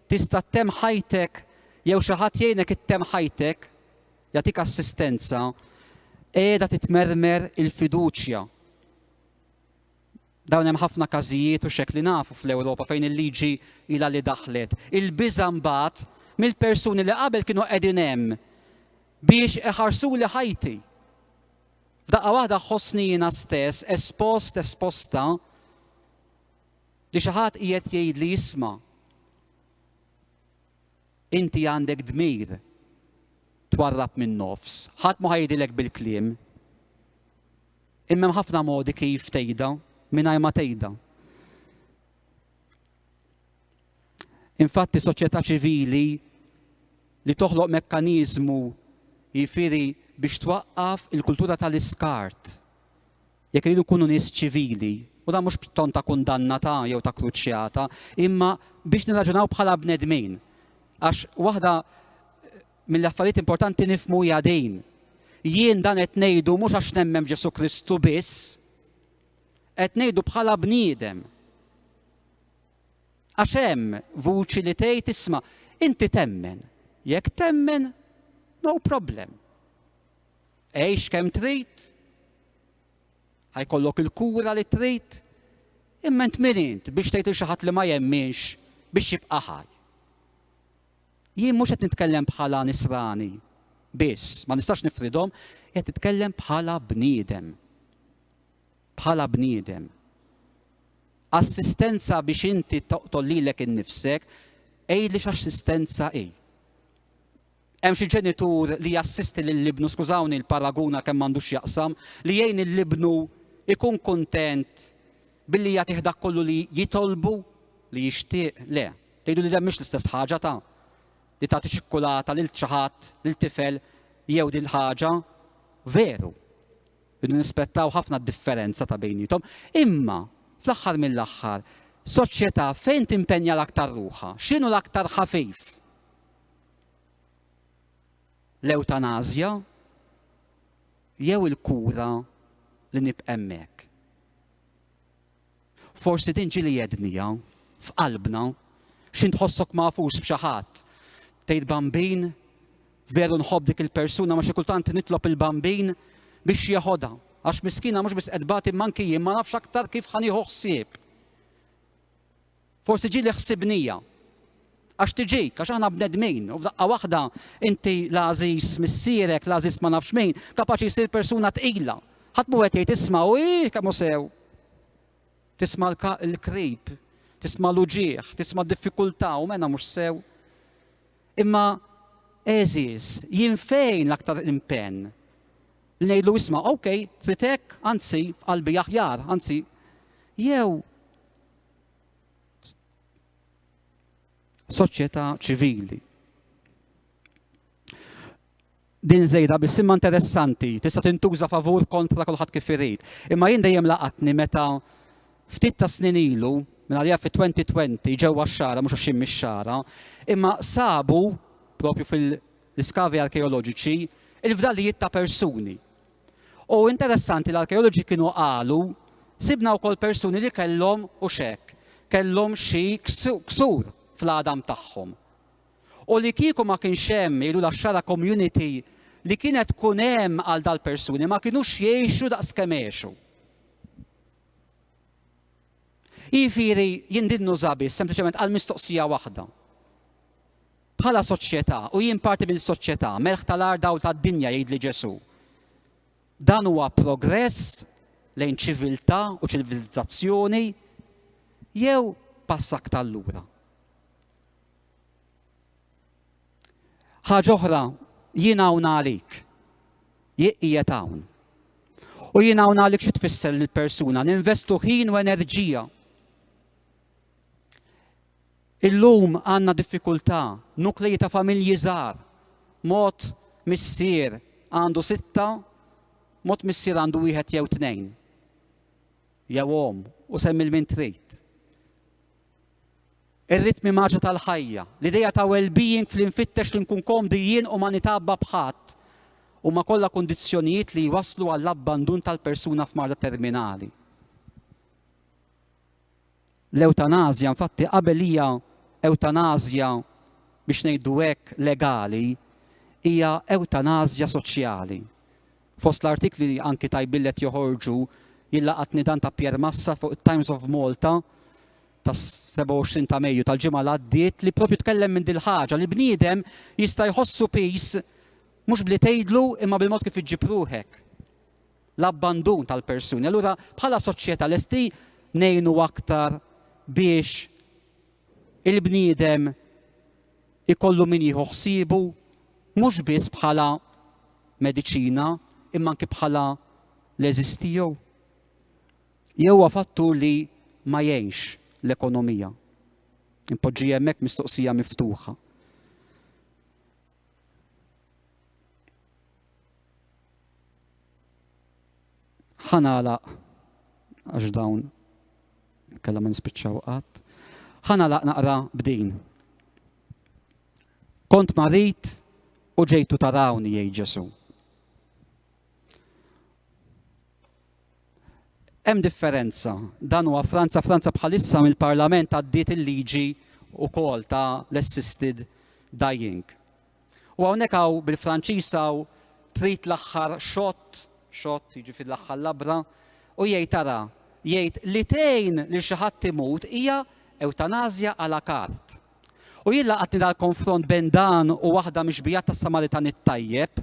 tista' ttemm ħajtek jew xi ħadd jgħinek ittemm ħajtek, jagħtik assistenza, qiegħda titmermer il-fiduċja. Dawn hemm ħafna każijiet u xek li nafu fl-Ewropa fejn il-liġi ilha li daħlet. Il-biża' mbagħad mill-persuni li qabel kienu qegħdin hemm biex iħarsuli ħajti. F'daqqa waħda ħossni jiena stess espost esposta li xi ħadd qiegħed jgħidli isma' inti għandek dmir twarrab minn nofs. Ħadd ma ħajdilek bil-kliem. Imma hemm ħafna modi kif tgħidha mingħajr ma tgħidha. Infatti soċjetà ċivili li toħloq mekkaniżmu jifieri biex twaqqaf il-kultura tal-iskart. Jekk iridu nkunu nies ċivili, u dan mhux b'ton ta' kundanna ta' jew ta' kruċjata, imma biex nirraġunaw bħala bnedmin. Għax waħda mill-affarijiet importanti nifhmu hija din. Jien dan qed ngħidu mhux għax nemmen f'Ġesù Kristu biss, qed ngħidu bħala bniedem. Għax hemm vuċi li tgħid isma' inti temmen. Jekk temmen, no problem. Għix kemm trid, ħajkollok il-kura li trid, imma int min int biex tgħid lil xi ħadd li ma jemminx biex jibqa' ħaj. Jien mhux qed nitkellem bħala nisrani biss, ma nistax nifridhom, qed nitkellem bħala bniedem. Bħala bniedem. Assistenza biex inti toqtol lilek innifsek, għidli x'assistenza hi. Hemm xi ġenitur li jassisti lil ibnu, skużawni l-paragun għalkemm m'għandux x'jaqsam, li jgħin lil ibnu jkun kuntent billi jagħtih dak kollu li jitolbu, li jixtieq? Le. Tgħidu li dan mhix l-istess ħaġa ta' li tagħti ċikkulata lil xi ħadd, lil tifel jew din ħaġa. Veru. Irridu nispettaw ħafna d-differenza ta' bejniethom. Imma, fl-aħħar mill-aħħar, soċjetà fejn timpenja l-aktar ruħha? X'inhu l-aktar ħafif? L-ewtanasja jew il-kura li nibqa' hemmhekk? Forsi din ġieli għedniha f'qalbna, x'int tħossok magħfus b'xi ħadd. Tgħid bambin, veru nħobb dik il-persuna ma xi kultant nitlob il-bambin biex jeħodha. Għax miskina mhux biss qed tbati imma anki jien ma nafx aktar kif ħa nieħu ħsieb. Forsi ġieli ħsibnija. Għax tiġik, għax aħna bnedmin, u f'daqqa waħda inti l-għażiż missierek, l-għażiż ma nafx min, kapaċi jsir persuna tqila. Ħadd mhu qed jgħid isma' u ih kemm hu sew. Tisma' l-krib, tisma' l-uġigħ, tisma' d-diffikultà u mena mhux sew. Imma għeżież, jien fejn l-aktar impenn? Li ngħidlu isma' ok, trid hekk, anzi f'qalbi aħjar, anzi jew soċjetà ċivili. Din żejda biss imma interessanti, tista' tintuża favur kontra kulħadd kif irid. Imma jien dejjem laqatni meta ftit ta' snin ilu, minn għalija fi 2020 ġewwa x-Xagħra, mhux għax jien mix-Xagħra, imma sabu propju fil-iskavi arkeoloġiċi il-fdalijiet ta' persuni. U interessanti l-arkeoloġi kienu qalu sibna wkoll persuni li kellhom u xek, kellhom xi ksur fl-għadam tagħhom. U li kieku ma kienx hemm, jgħidulha x-Xagħra Community, li kienet tkun hemm għal dal-persuni ma kinux jgħixu daqs kemm għexu. Jiġifieri jien din nuża biss sempliċement għal mistoqsija waħda. Bħala soċjetà, u jien parti mill-soċjetà, melħ tal-art dawl tad-dinja jgħidli Ġesù. Dan huwa progress lejn ċiviltà u ċivilizzazzjoni jew pass aktar lura? Ħaġa oħra, jien hawn għalik. Jien qiegħed hawn. U jien hawn għalik xi tfisser lill-persuna, ninvestu ħin u enerġija. Illum għandna diffikultà, nuklei ta' familji żgħar. Mod missier għandu sitta, mod missier għandu wieħed jew tnejn. Jew omm, u semmi l-min trid. Ir-ritmi mgħaġġla tal-ħajja, l-idea ta' well-being f'li nfittex li nkun komdi jien u ma nitgħabba b'ħadd, huma kollha kundizzjonijiet li jwasslu għall-abbandun tal-persuna f'marda terminali. L-ewtanasja infatti qabel hija ewtanasja biex ngħidu hekk legali, hija ewtanasja soċjali. Fost l-artikli li anki tajbin li qed joħorġu, jien laqatni dan ta' Pierre Massa fuq it-Times of Malta tas-27 ta' Mejju tal-ġimgħa li għaddiet li propju tkellem minn dil-ħaġa li bniedem jista' jħossu piż mhux bli tgħidlu imma bil-mod kif iġġib ruħek. L-abbandun tal-persuni. Allura bħala soċjetà lesti ngħinu aktar biex il-bniedem ikollu min jieħu ħsiebu mhux biss bħala mediċina imma anki bħala l-għeżież tiegħu? Jew huwa fattur li ma jgħinx l-ekonomija? Inpoġġi hemmhekk mistoqsija miftuħa. Ħa nagħlaq għax dawn Kellha ma nispiċċaw qatt. Ħa nagħlaq naqra b'din. Kont marid u ġejtu tarawni jgħid Ġesu. Hemm differenza. Dan huwa Franza, Franza bħalissa mill-Parlament għaddiet il-liġi wkoll ta' l-assisted dying. U hawnhekk hawn bil-Franċiż hawn trid l-aħħar shot, shot jiġifieri l-aħħar labra, u jgħid ara, jgħid li tgħin lil xi ħadd imut hija ewtanasja à la carte. U jien laqatni dal-konfront bejn dan u waħda mix-xbijat tas-Samaritan it-tajjeb,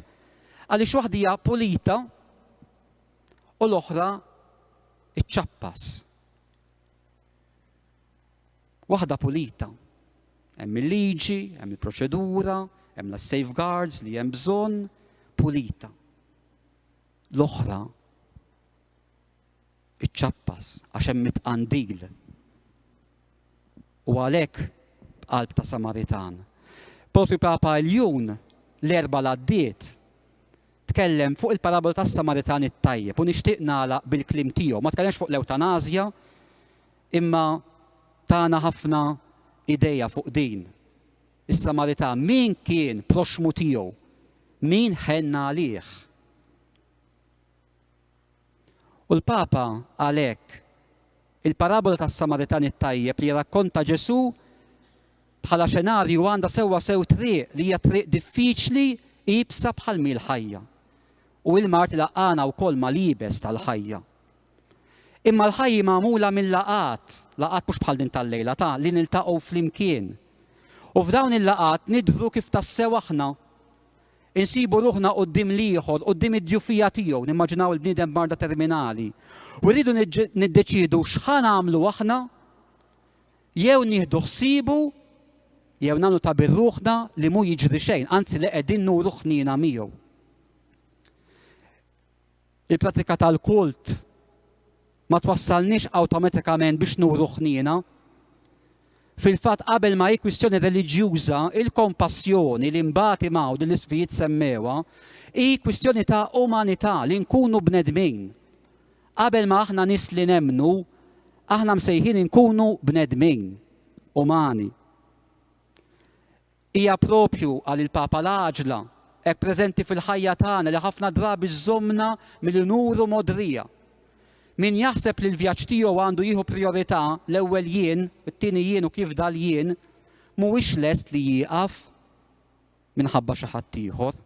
għaliex waħda hija pulita u l-oħra iċċappas. Waħda pulita. Hemm il-liġi, hemm il-proċedura, hemm l-safeguards li hemm bżonn, pulita. L-oħra iċċappas għax hemm it-tqandil. U għalhekk b'qalb ta' Samaritan. Propju Papa Iljun l-Erbgħa l-għaddiet tkellem fuq il-parabola tas-Samaritan it-tajjeb u nixtieq nagħlaq bil-kliem tiegħu. Ma tkellemx fuq l-ewtanasja, Imma tana ħafna ideja fuq din. Is-Samaritan min kien proxxmu tiegħu? Min ħenn għalih? U l-Papa qal hekk, Il-parabola tas-Samaritan it-tajjeb li jirrakkonta Ġesù bħala xenarju għandha sewwasew triq li hija triq diffiċli, iebsa bħal mhi l-ħajja. U il-mard ilaqqagħna wkoll mal-iebes tal-ħajja. Imma l-ħajja hi magħmula minn laqgħat, laqgħat mhux bħal din tal-lejla ta' li niltaqgħu flimkien. U f'dawn il-laqgħat nidhru kif tassew aħna. Insibu ruħna quddiem l-ieħor, quddiem id-djufija tiegħu, nimmaġinaw il-bniedem b'marda terminali. U rridu niddeċiedu x'ħa nagħmlu aħna, jew nieħdu ħsiebu, jew nagħmlu ta' bir-ruħna li mhu jiġri xejn, anzi li qegħdin nuru ħniena miegħu. Il-prattika tal-kult ma twassalniex awtomatikament biex nuru ħniena. Fil-fatt qabel ma hi kwistjoni reliġjuża, il-kompassjoni li mbagħad imgħu li l-isqfijiet semmewha, hi kwistjoni ta' umanità, li nkunu bnedmin. Qabel ma aħna nies li nemmnu, aħna msejħin inkunu bnedmin, umani. Hija proprju, qal il-Papa, l-għaġla hekk preżenti fil-ħajja tagħna li ħafna drabi żżommna milli nuru mogħdrija. Min jaħseb li l-vjaġġ tiegħu għandu jieħu prijorità, l-ewwel jien, it-tieni jien u kif dal-jien, mhuwiex lest li jieqaf minħabba xi ħadd ieħor.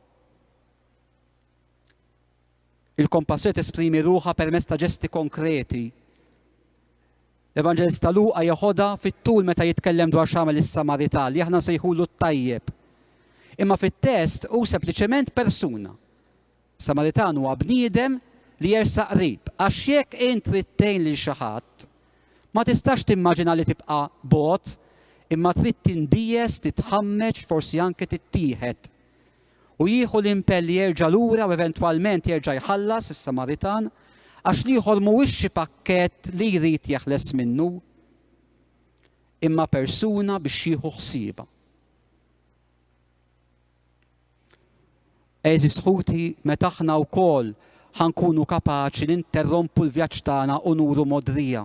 Il-kompassjoni tesprimi ruħha permezz ta' ġesti konkreti. L-Evanġelista Luqa jeħodha fit-tul meta jitkellem dwar x'għamel is-Samaritan li aħna nsejħulu t-tajjeb. Imma fit-test hu sempliċement persuna. Samaritan huwa bniedem li jersaq qrib, għax jekk int trid tgħin lil xi ħadd, ma tistax timmaġina li tibqa' bogħod, imma trid tindijes, titħammeġ, forsi anke tittieħed. U jieħu l-impenn li jerġa' lura u eventwalment jerġa' jħallas is-Samaritan, għax l-ieħor mhuwiex xi pakkett li jrid jeħles minnu, imma persuna biex jieħu ħsiebha. Għeżież ħuti, meta aħna wkoll ħa nkunu kapaċi ninterrompu l-vjaġġ tagħna u nuru mogħdrija?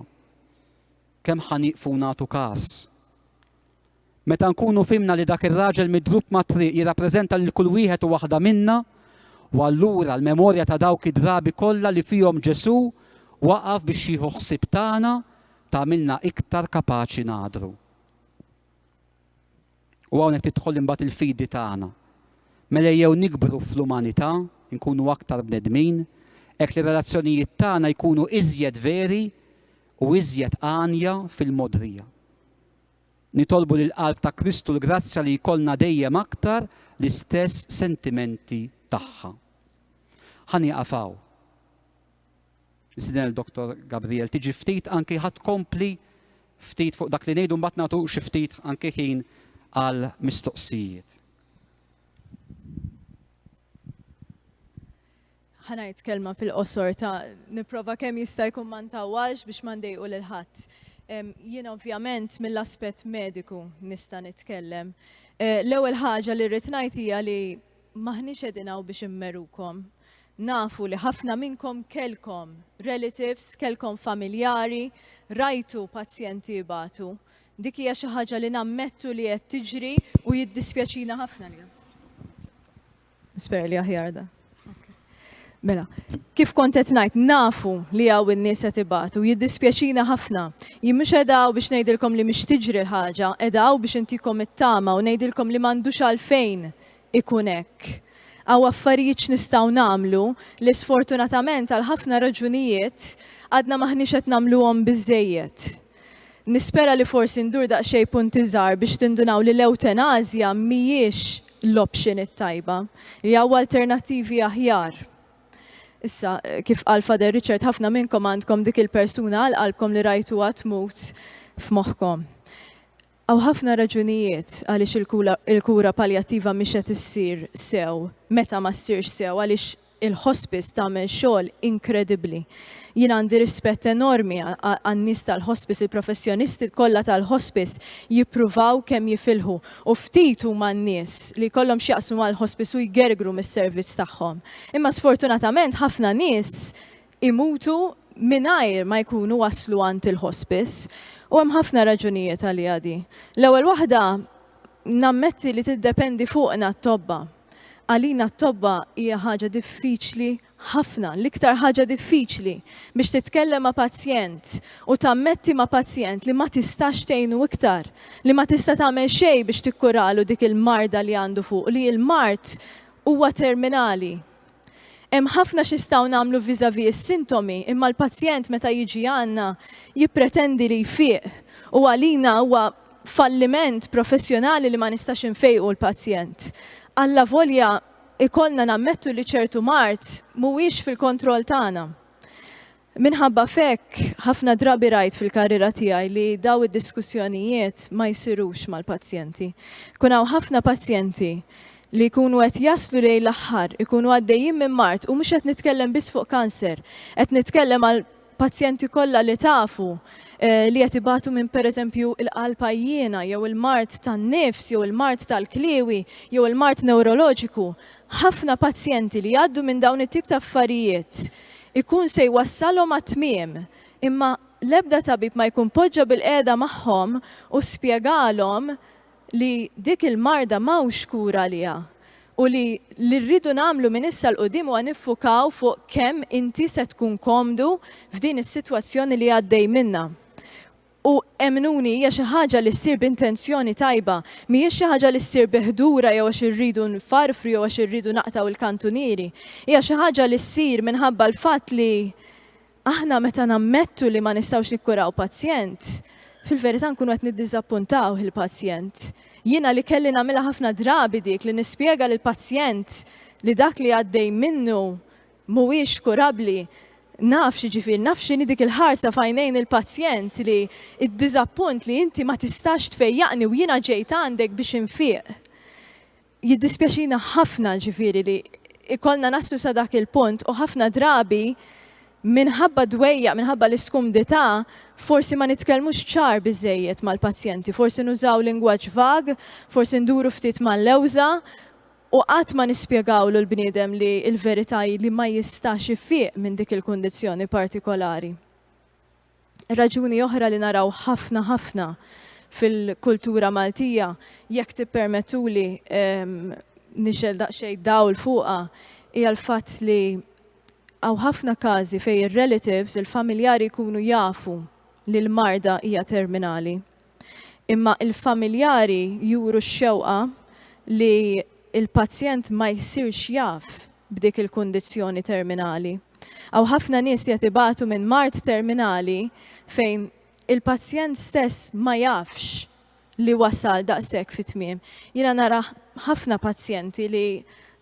Kemm ħa nieqfu nagħtu kas? Meta nkunu fhimna li dak ir-raġel midrub mat-triq jirrappreżenta lil kull wieħed u waħda minna, u allura l-memorja ta' dawk id-drabi kollha li fihom Ġesù waqaf biex jieħu ħsieb tagħna, tagħmilna iktar kapaċi nagħdru. U hawnhekk tidħol imbagħad il-fidi tagħna. Mela ejjew nikbru fl-umanità, inkunu aktar bnedmin, hekk li r-relazzjonijiet tagħna jkunu iżjed veri u iżjed għanja fil-mogħdrija. Nitolbu lill-Qalb ta' Kristu l-grazzja li jkollna dejjem aktar l-istess sentimenti tagħha. Ħa nieqaf hawn. Nistieden lil Dottor Gabriel tiġi ftit anki ħa tkompli ftit fuq dak li ngħidu mbagħad nagħtu xi ftit anki ħin għal mistoqsijiet. Ħa ngħid kelma fil-qosor ta' nipprova kemm jista' jkun ma ntawwalx biex ma ndejqu lil ħadd. Jien ovvjament mill-aspett mediku nista' nitkellem. Eh, l-ewwel ħaġa li rrid ngħid hija li m'aħniex qegħdin hawn biex immerukom. Nafu li ħafna minnkom kellkom relatives, kellkom familjari, rajtu pazjenti jibatu. Dik hija xi ħaġa li nammettu li qed tiġri u jiddispjaċina ħafna li. Nispera li aħjar da. Mela, kif kont qed ngħid, nafu li hawn in-nies qed ibatu, jiddispjaċina ħafna. Jien mhux qiegħda hawn biex ngħidilkom li mhix tiġri l-ħaġa, qiegħda hawn biex intikom it-tama u ngħidilkom li m'għandux għalfejn ikun hekk. Hawn affarijiet x'nistgħu nagħmlu li sfortunatament għal ħafna raġunijiet għadna m'aħniex qed nagħmluhom biżżejjed. Nispera li forsi ndur daqsxejn punti żgħar biex tindunaw li l-ewtenasja mhijiex l-option it-tajba, li hawn alternattivi aħjar. Issa, kif qal Father Richard, ħafna minnkom għandkom dik il-persuna għal qalbkom li rajtuha tmut f'moħħkom. Hawn ħafna raġunijiet għaliex il-kura paljattiva mhix qed issir sew, meta ma ssirx sew, għaliex il-hospice tagħmel xogħol inkredibbli. Jien għandi rispett enormi għan-nies tal-hospice, il-professjonisti kollha tal-hospice jippruvaw kemm jifilħu u ftit huma n-nies li jkollhom x'jaqsmu mal-hospice u jgergru mis-servizz tagħhom. Imma sfortunatament ħafna nies imutu mingħajr ma jkunu waslu għand il-hospice u hemm ħafna raġunijiet għaliha di. L-ewwel waħda nammetti li tiddependi fuqna t-tobba. Għalina t-tobba hija ħaġa diffiċli ħafna, l-iktar ħaġa diffiċli biex titkellem ma' pazjent u tammetti ma' pazjent li ma tistax tgħinu iktar, li ma tista' tagħmel xejn biex tikkuralu dik il-marda li għandu fuq, li l-mard huwa terminali. Hemm ħafna x'nistgħu nagħmlu vis-à-vis is-sintomi, imma l-pazjent meta jiġi għandna jippretendi li jfiq u għalina huwa falliment professjonali li ma nistax infejqu l-pazjent. Allavolja ikollna nammettu li ċertu mard mhuwiex fil-kontroll tagħna. Minħabba f'hekk, ħafna drabi rajt fil-karriera tiegħi li daw id-diskussjonijiet ma jsirux mal-pazjenti. Ikun hawn ħafna pazjenti li jkunu qed jaslu lejn l-aħħar, ikunu għaddejjin minn mard u mhux qed nitkellem biss fuq kanser, qed nitkellem għal pazjenti kollha li tafu li qed ibatu minn pereżempju il-qalb għajjiena jew il-mard tan-nifs jew il-mard tal-kliewi jew il-mard newroloġiku. Ħafna pazjenti li jgħaddu minn dawn it-tip ta' affarijiet ikun se jwassalhom għat-tmiem, imma l-ebda tabib ma jkun poġġa bilqiegħda magħhom u spjegalhom li dik il-marda m'hawnx kura għaliha u li li rridu nagħmlu minn issa 'l quddiem huwa niffukaw fuq kemm inti se tkun komdu f'din is-sitwazzjoni li għaddej minnha. U emmnuni, hija xi ħaġa li ssir b'intenzjoni tajba. Mhijiex xi ħaġa li ssir bi ħdura jew għax irridu nfarfru jew għax irridu naqtgħu l-kantunieri. Hija xi ħaġa li ssir minħabba l-fatt li aħna meta nammettu li ma nistgħux nikkuraw pazjent, fil-verità nkunu qed niddiżappuntawh il-pazjent. Jiena li kelli nagħmilha ħafna drabi dik li nispjega lill-pazjent li dak li għaddej minnu mhuwiex kurabbli, naf x'jiġifieri, naf x'inhi dik il-ħarsa f'għajnejn il-pazjent li d-diżappunt li inti ma tistax tfejjaqni u jiena ġejt għandek biex infiq. Jiddispjaċina ħafna ġifieri li ikollna naslu sa dak il-punt u ħafna drabi minħabba dwejjaq, minħabba l-iskumdità, forsi ma nitkellmux ċar biżżejjed mal-pazjenti, forsi nużaw lingwaġġ vag, forsi nduru ftit mal-lewża U qatt ma nispjegawlu l-bniedem li l-verità hi li ma jistax ifiq minn dik il-kundizzjoni partikolari. Raġuni oħra li naraw ħafna ħafna fil-kultura Maltija, jekk tippermettuli nixgħel daqsxejn dawl fuqha, hija l-fatt li hawn ħafna każi fejn ir-relatives, il-familjari jkunu jafu. li l-marda hija terminali. Imma l-familjari juru x-xewqa li l-pazjent ma jsirx jaf b'dik il-kundizzjoni terminali. Hawn ħafna nies li qed ibatu minn mard terminali fejn il-pazjent stess ma jafx li wasal daqshekk fit-tmiem. Jiena nara ħafna pazjenti li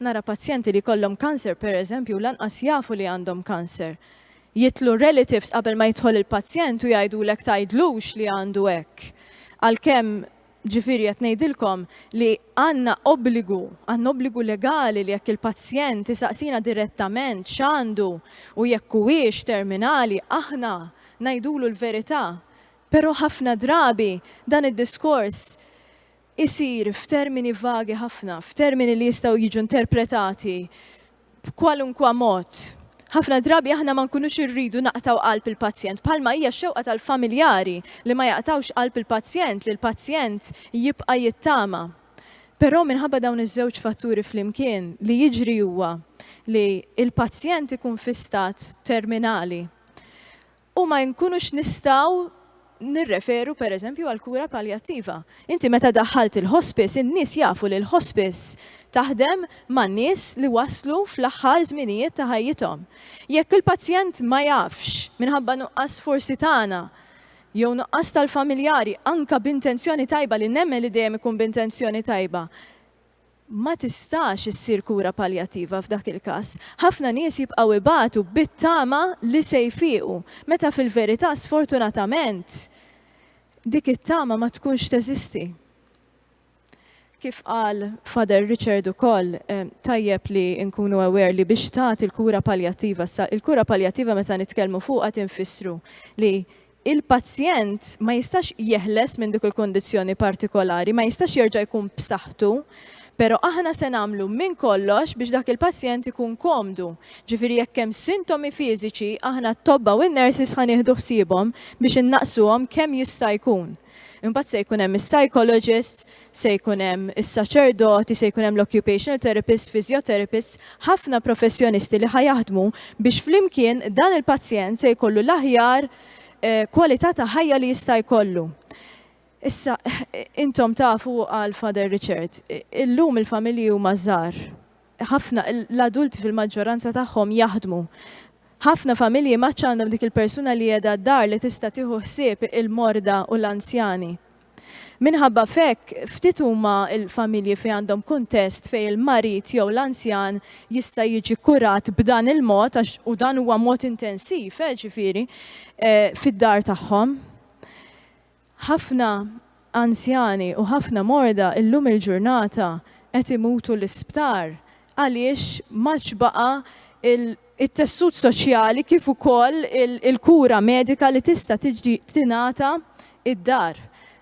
nara pazjenti li jkollhom kanser pereżempju lanqas jafu li għandhom kanser. Jidħlu relatives qabel ma jidħol il-pazjent u jgħidulek tgħidlux li għandu hekk. Għalkemm ġifieri qed ngħidilkom li għandna obbligu, għandna obbligu legali li jekk il-pazjent isaqsina direttament x'għandu u jekk huwiex terminali aħna ngħidulu l-verità. Però ħafna drabi dan id-diskors isir f'termini vagi ħafna, f'termini li jistgħu jiġu interpretati b'kwalunkwa mod. Ħafna drabi aħna ma nkunux irridu naqtgħu qalb il-pazjent, bħalma hija x-xewqa tal-familjari li ma jaqtgħux qalb il-pazjent, li l-pazjent jibqa' jittama. Però minħabba dawn iż-żewġ fatturi flimkien li jiġri huwa li l-pazjent ikun fi stat terminali. U ma nkunux nistgħu nirreferu pereżempju għal kura paljattiva. Inti meta daħħalt il-hospice, in-nies jafu li l-hospice taħdem ma' nies li waslu fl-aħħar żminijiet ta' ħajjithom. Jekk il-pazjent ma jafx, minħabba nuqqas forsi tagħna, jew nuqqas tal-familjari, anke b'intenzjoni tajba li nemmen li dejjem ikun b'intenzjoni tajba, Ma tistax issir kura paljattiva f'dak il-każ. Ħafna nies jibqgħu ibatu bit-tama li se jfiequ, meta fil-verità sfortunatament dik it-tama ma tkunx teżisti. Kif qal Father Richard ukoll, tajjeb li nkunu aware li biex tagħti l-kura paljattiva, il-kura paljattiva meta nitkellmu fuqha tinfissru li Il-pazjent ma jistax jeħles minn dik il-kundizzjoni partikolari, ma jistax jerġa' jkun b'saħħtu, però aħna se nagħmlu minn kollox biex dak il-pazjent ikun komdu. Ġifieri jekk hemm sintomi fiżiċi, aħna t-tobba u n-nurses ħa nieħdu ħsiebhom biex innaqqsuhom kemm jista' jkun. Imbagħad se jkun hemm is-psychologists, se jkun hemm is-saċerdoti, se jkun hemm l-occupational therapists, physiotherapists, ħafna professjonisti li ħa jaħdmu biex flimkien dan il-pazjent se jkollu l-aħjar eh, kwalità ta' ħajja li jista' jkollu. Issa, intom tafu għal Father Richard, illum il-familji huma żgħar. Ħafna l-adulti fil-maġġoranza tagħhom jaħdmu. Ħafna familji m'għadx għandhom dik il-persuna li qiegħda d-dar li tista' tieħu ħsieb il-morda u l-anzjani. Minħabba f'hekk, ftit huma l-familji fejn għandhom kuntest fejn il-marid jew l-anzjan jista' jiġi kkurat b'dan il-mod, għax u dan huwa mod intensiv, eh, ġifieri, eh, fid-dar tagħhom. Ħafna anzjani u ħafna morda illum il-ġurnata qed imutu l-isptar għaliex m'għadx baqa' it-tessut soċjali kif ukoll il-kura medika li tista' tiġi tingħata id-dar.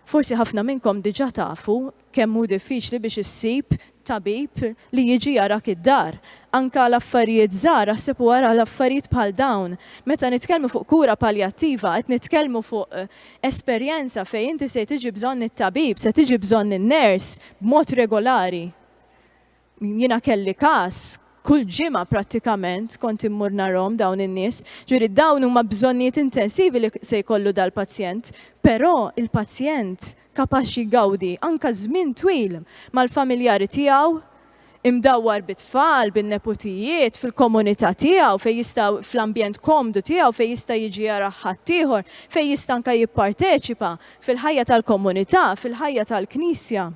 Forsi ħafna minnkom diġà tafu kemm hu diffiċli biex issib tabib li jiġi jarak id-dar. Anke għal affarijiet żgħar, aħseb u ara għal affarijiet bħal dawn. Meta nitkellmu fuq kura paljattiva qed nitkellmu fuq esperjenza fejn inti se tiġi bżonn it-tabib, se tiġi bżonn in-nurse b'mod regolari. Jiena kelli każ, kull ġimgħa prattikament kont immur narahom dawn in-nies. Ġifieri dawn huma bżonnijiet intensivi li se jkollu dal-pazjent, però il-pazjent kapaċi jgawdi anke żmien twil mal-familjari tiegħu, imdawwar bit-tfal, bin-neputijiet, fil-komunità tiegħu fejn jista' fl-ambjent komdu tiegħu fejn jista' jiġi jarah ħaddieħor, fejn jista' anke jipparteċipa fil-ħajja tal-komunità, fil-ħajja tal-Knisja.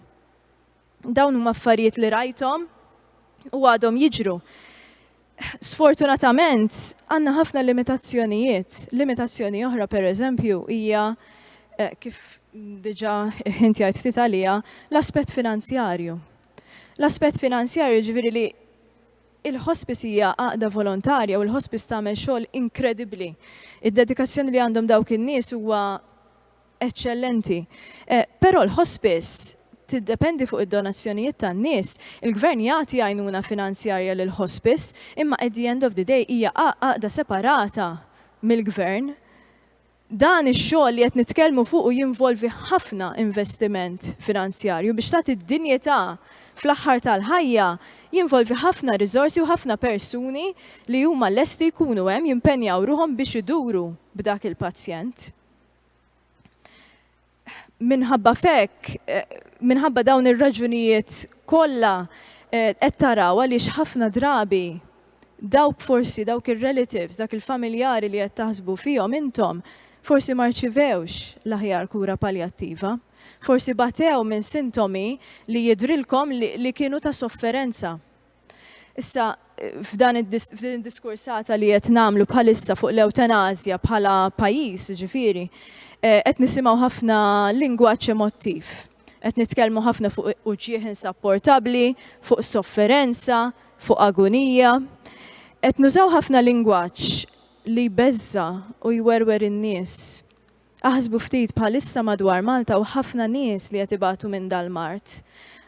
Dawn huma affarijiet li rajthom u għadhom jiġru. Sfortunatament, għandna ħafna limitazzjonijiet. Limitazzjoni oħra, per eżempju, hija eh, kif diġa inti għajt ftit għalija, l-aspett finanzjarju. L-aspett finanzjarju ġifieri li il-hospice hija għaqda volontarja u l-hospice tagħmel xogħol inkredibbli. Id-dedikazzjoni li għandhom dawk in-nies huwa Eċċellenti. Però l-hospice tiddependi fuq id-donazzjonijiet tan-nies. Il-Gvern jagħti għajnuna finanzjarja lill-hospice, imma at the end of the day hija għaqda separata mill-Gvern. Dan ix-xogħol li qed nitkellmu fuqu jinvolvi ħafna investiment finanzjarju biex tagħti d-dinjità fl-aħħar tal-ħajja jinvolvi ħafna riżorsi u ħafna persuni li huma lesti jkunu hemm jimpenjaw ruħhom biex iduru b'dak il-pazjent. Minħabba f'hekk, minħabba dawn ir-raġunijiet kollha, qed taraw għaliex ħafna drabi dawk forsi, dawk ir-relatives, dak il-familjari li qed taħsbu fihom intom, forsi ma rċivewx l-aħjar kura paljattiva. Forsi batew minn sintomi li jidhrilkom li kienu ta' sofferenza. Issa, f'dan f'din id-diskursata li qed nagħmlu bħalissa fuq l-ewtenasja bħala pajjiż, jiġifieri, qed nisimgħu ħafna lingwaġġ emottiv. Qed nitkellmu ħafna fuq uġigħ insapportabbli, fuq sofferenza, fuq agunija. Qed nużaw ħafna lingwaġġ li jbeżża' u jwerwer in-nies. Aħsbu ftit bħalissa madwar Malta hawn ħafna nies li qed ibatu minn dal-mard.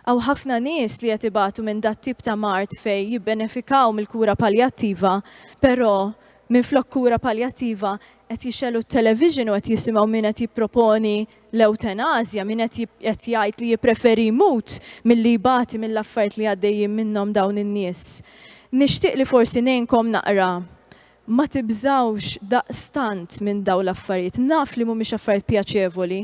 Hawn ħafna nies li qed ibatu minn dat-tip ta' mard fejn jibbenefikaw mill-kura paljattiva però minflok kura paljattiva qed jixegħlu t-television u qed jisimgħu min qed jipproponi l-ewtenasja, min qed qed jgħid li jippreferi jmut milli jbati mill-affarijiet li għaddejjin minnhom dawn in-nies. Nixtieq li forsi ngħinkom naqra Ma tibżgħux daqstant minn dawn l-affarijiet. Naf li mhumiex affarijiet pjaċevoli.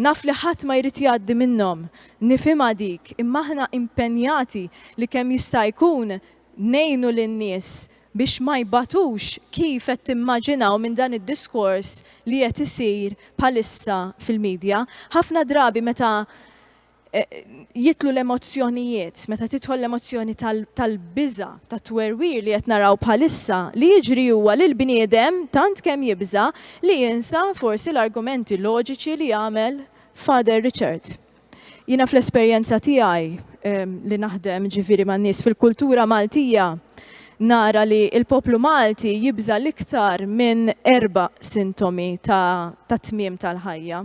Naf li ħadd ma jrid jgħaddi minnhom. Nifhimha dik, imma aħna impenjati li kemm jista' jkun ngħinu lin-nies biex ma jbatux kif qed timmaġinaw minn dan id-diskors li qed isir bħalissa fil-media. Ħafna drabi meta jidħlu l-emozzjonijiet, meta tidħol l-emozzjoni tal-biża', tat-twerwir li qed naraw bħalissa, li jiġri huwa li l-bniedem tant kemm jibża' li jinsa forsi l-argumenti loġiċi li għamel Father Richard. Jiena fl-esperjenza tiegħi li naħdem ġifieri man-nies fil-kultura Maltija, nara li l-poplu Malti jibża' l-iktar minn erba' sintomi ta' tmiem tal-ħajja.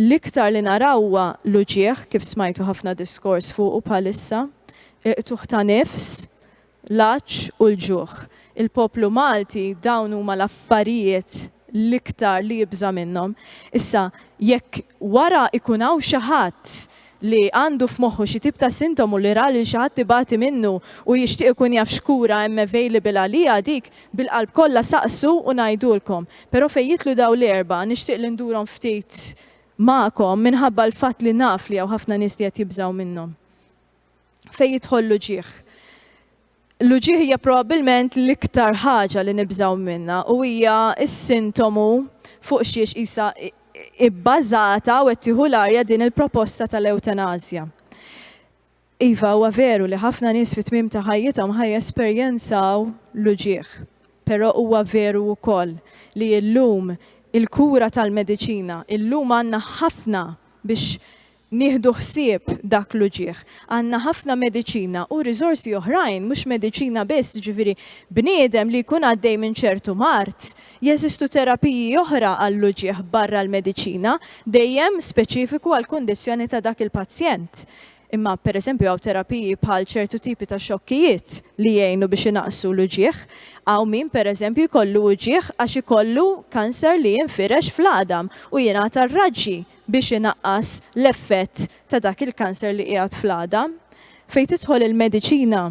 L-iktar li naraw huwa l-uġigħ, kif smajtu ħafna diskors fuqu bħalissa, il-qtugħ ta' nifs, l-għatx u l-ġuħ. Il-poplu Malti dawn huma l-affarijiet l-iktar li jibża' minnhom. Issa, jekk wara ikun hawn xi ħadd li għandu f'moħħu xi tip ta' sintomu li ra lil xi ħadd ibati minnu u jixtieq ikun jaf x'kura hemm available għaliha dik, Bil-qalb kollha saqsu u ngħidulkom. Però fejn jidħlu dawn l-erbgħa, nixtieq li ndurhom ftit magħkom minħabba l-fatt li naf li hawn ħafna nies li qed jibżgħu minnhom. Fejn jidħol l-uġigħ. L-uġigħ hija probabbilment l-iktar ħaġa li nibżgħu minnha u hija s-sintomu fuq xiex qisha ibbażata u qed tieħu l-arja din il-proposta tal-ewtanasja. Iva, huwa veru li ħafna nies fit-tmiem ta' ħajjithom ħa jesperjenzaw l-uġigħ. Però huwa veru wkoll li illum il-kura tal-mediċina, illum għandna ħafna biex nieħdu ħsieb dak l-uġigħ. Għandna ħafna mediċina u riżorsi oħrajn, mhux mediċina biss, jiġifieri bniedem li jkun għaddej minn ċertu mard, jeżistu terapiji oħra għall-uġigħ barra l-mediċina, dejjem speċifiku għall-kundizzjoni ta' dak il-pazjent. Imma, per eżempju, hawn terapiji bħal ċertu tipi ta' xokkijiet li jgħinu biex inaqqsu l-uġigħ. Hawn min, per eżempju, jkollu uġigħ għax ikollu kanser li jinfirex fl-għadam u jingħata r-raġġi biex inaqqas l-effett ta' dak il-kanser li qiegħed fl-għadam. Fejn tidħol il-mediċina,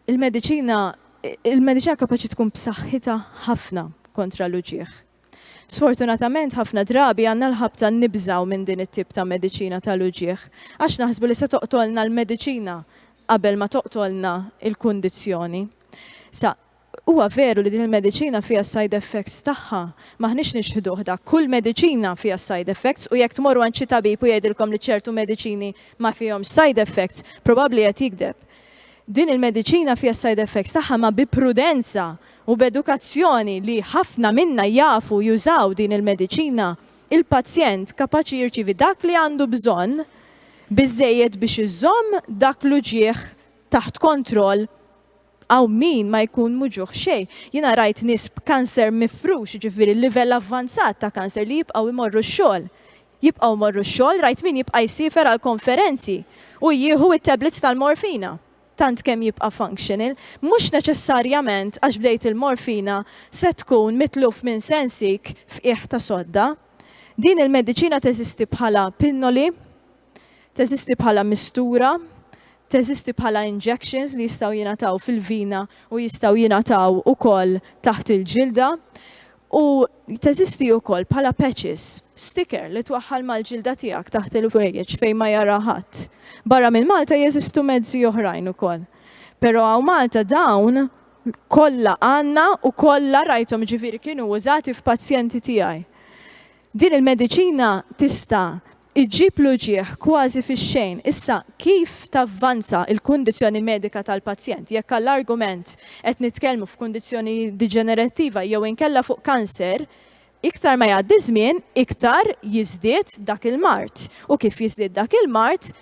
il-mediċina il-mediċina kapaċi tkun b'saħħitha ħafna kontra l-uġigħ. Sfortunatament ħafna drabi għandna l-ħabta nibżgħu minn din it-tip ta' mediċina tal-uġigħ għax naħsbu li se toqtolna l-mediċina qabel ma toqtolna l-kundizzjoni. Sa, huwa veru li din il-mediċina fiha s-side effects tagħha, m'aħniex niċħduh dak, kull mediċina fiha s-side effects u jekk tmorru għand xi tabib u jgħidilkom li ċertu mediċini ma fihomx side effects, probabbli qed jigdeb. Din il-mediċina fiha s-side effects tagħha ma bi prudenza u b'edukazzjoni li ħafna minna jafu jużaw din il-mediċina, il-pazjent kapaċi jirċievi dak li għandu bżonn biżżejjed biex iżomm dak l-uġigħ taħt kontroll hawn min ma jkun muġugħ xejn. Jiena rajt nies b'kanser mifrux, jiġifieri livell avvanzat ta' kanser li jibqgħu jmorru x-xogħol. Jibqgħu jmorru x-xogħol, rajt min jibqa' jsiefer għall-konferenzi u jieħu t-tablets tal-morfina. Tant kemm jibqa' functional, mhux neċessarjament għax bdejt il-morfina se tkun mitluf minn sensik f'qiegħ ta' sodda. Din il-mediċina teżisti bħala pinnoli, teżisti bħala mistura, teżisti bħala injections li jistgħu jingħataw fil-vina u jistgħu jingħataw ukoll taħt il-ġilda. U teżisti wkoll bħala patches, sticker li twaħħal mal-ġilda tiegħek taħt il-ħwejjeġ fejn ma jara ħadd. Barra minn Malta jeżistu mezzi oħrajn ukoll. Però hawn Malta dawn kollha għandna u kollha rajthom ġifieri kienu użati f'pazjenti tiegħi. Din il-mediċina tista' iġġib l-uġigħ kważi fix-xejn. Issa, kif tavvanza l-kundizzjoni medika tal-pazjent, jekk għall-argument qed nitkellmu f'kundizzjoni diġenerettiva jew inkella fuq kanser, iktar ma jgħaddi żmien, iktar jiżdied dak il-mard. U kif jiżdied dak il-mard,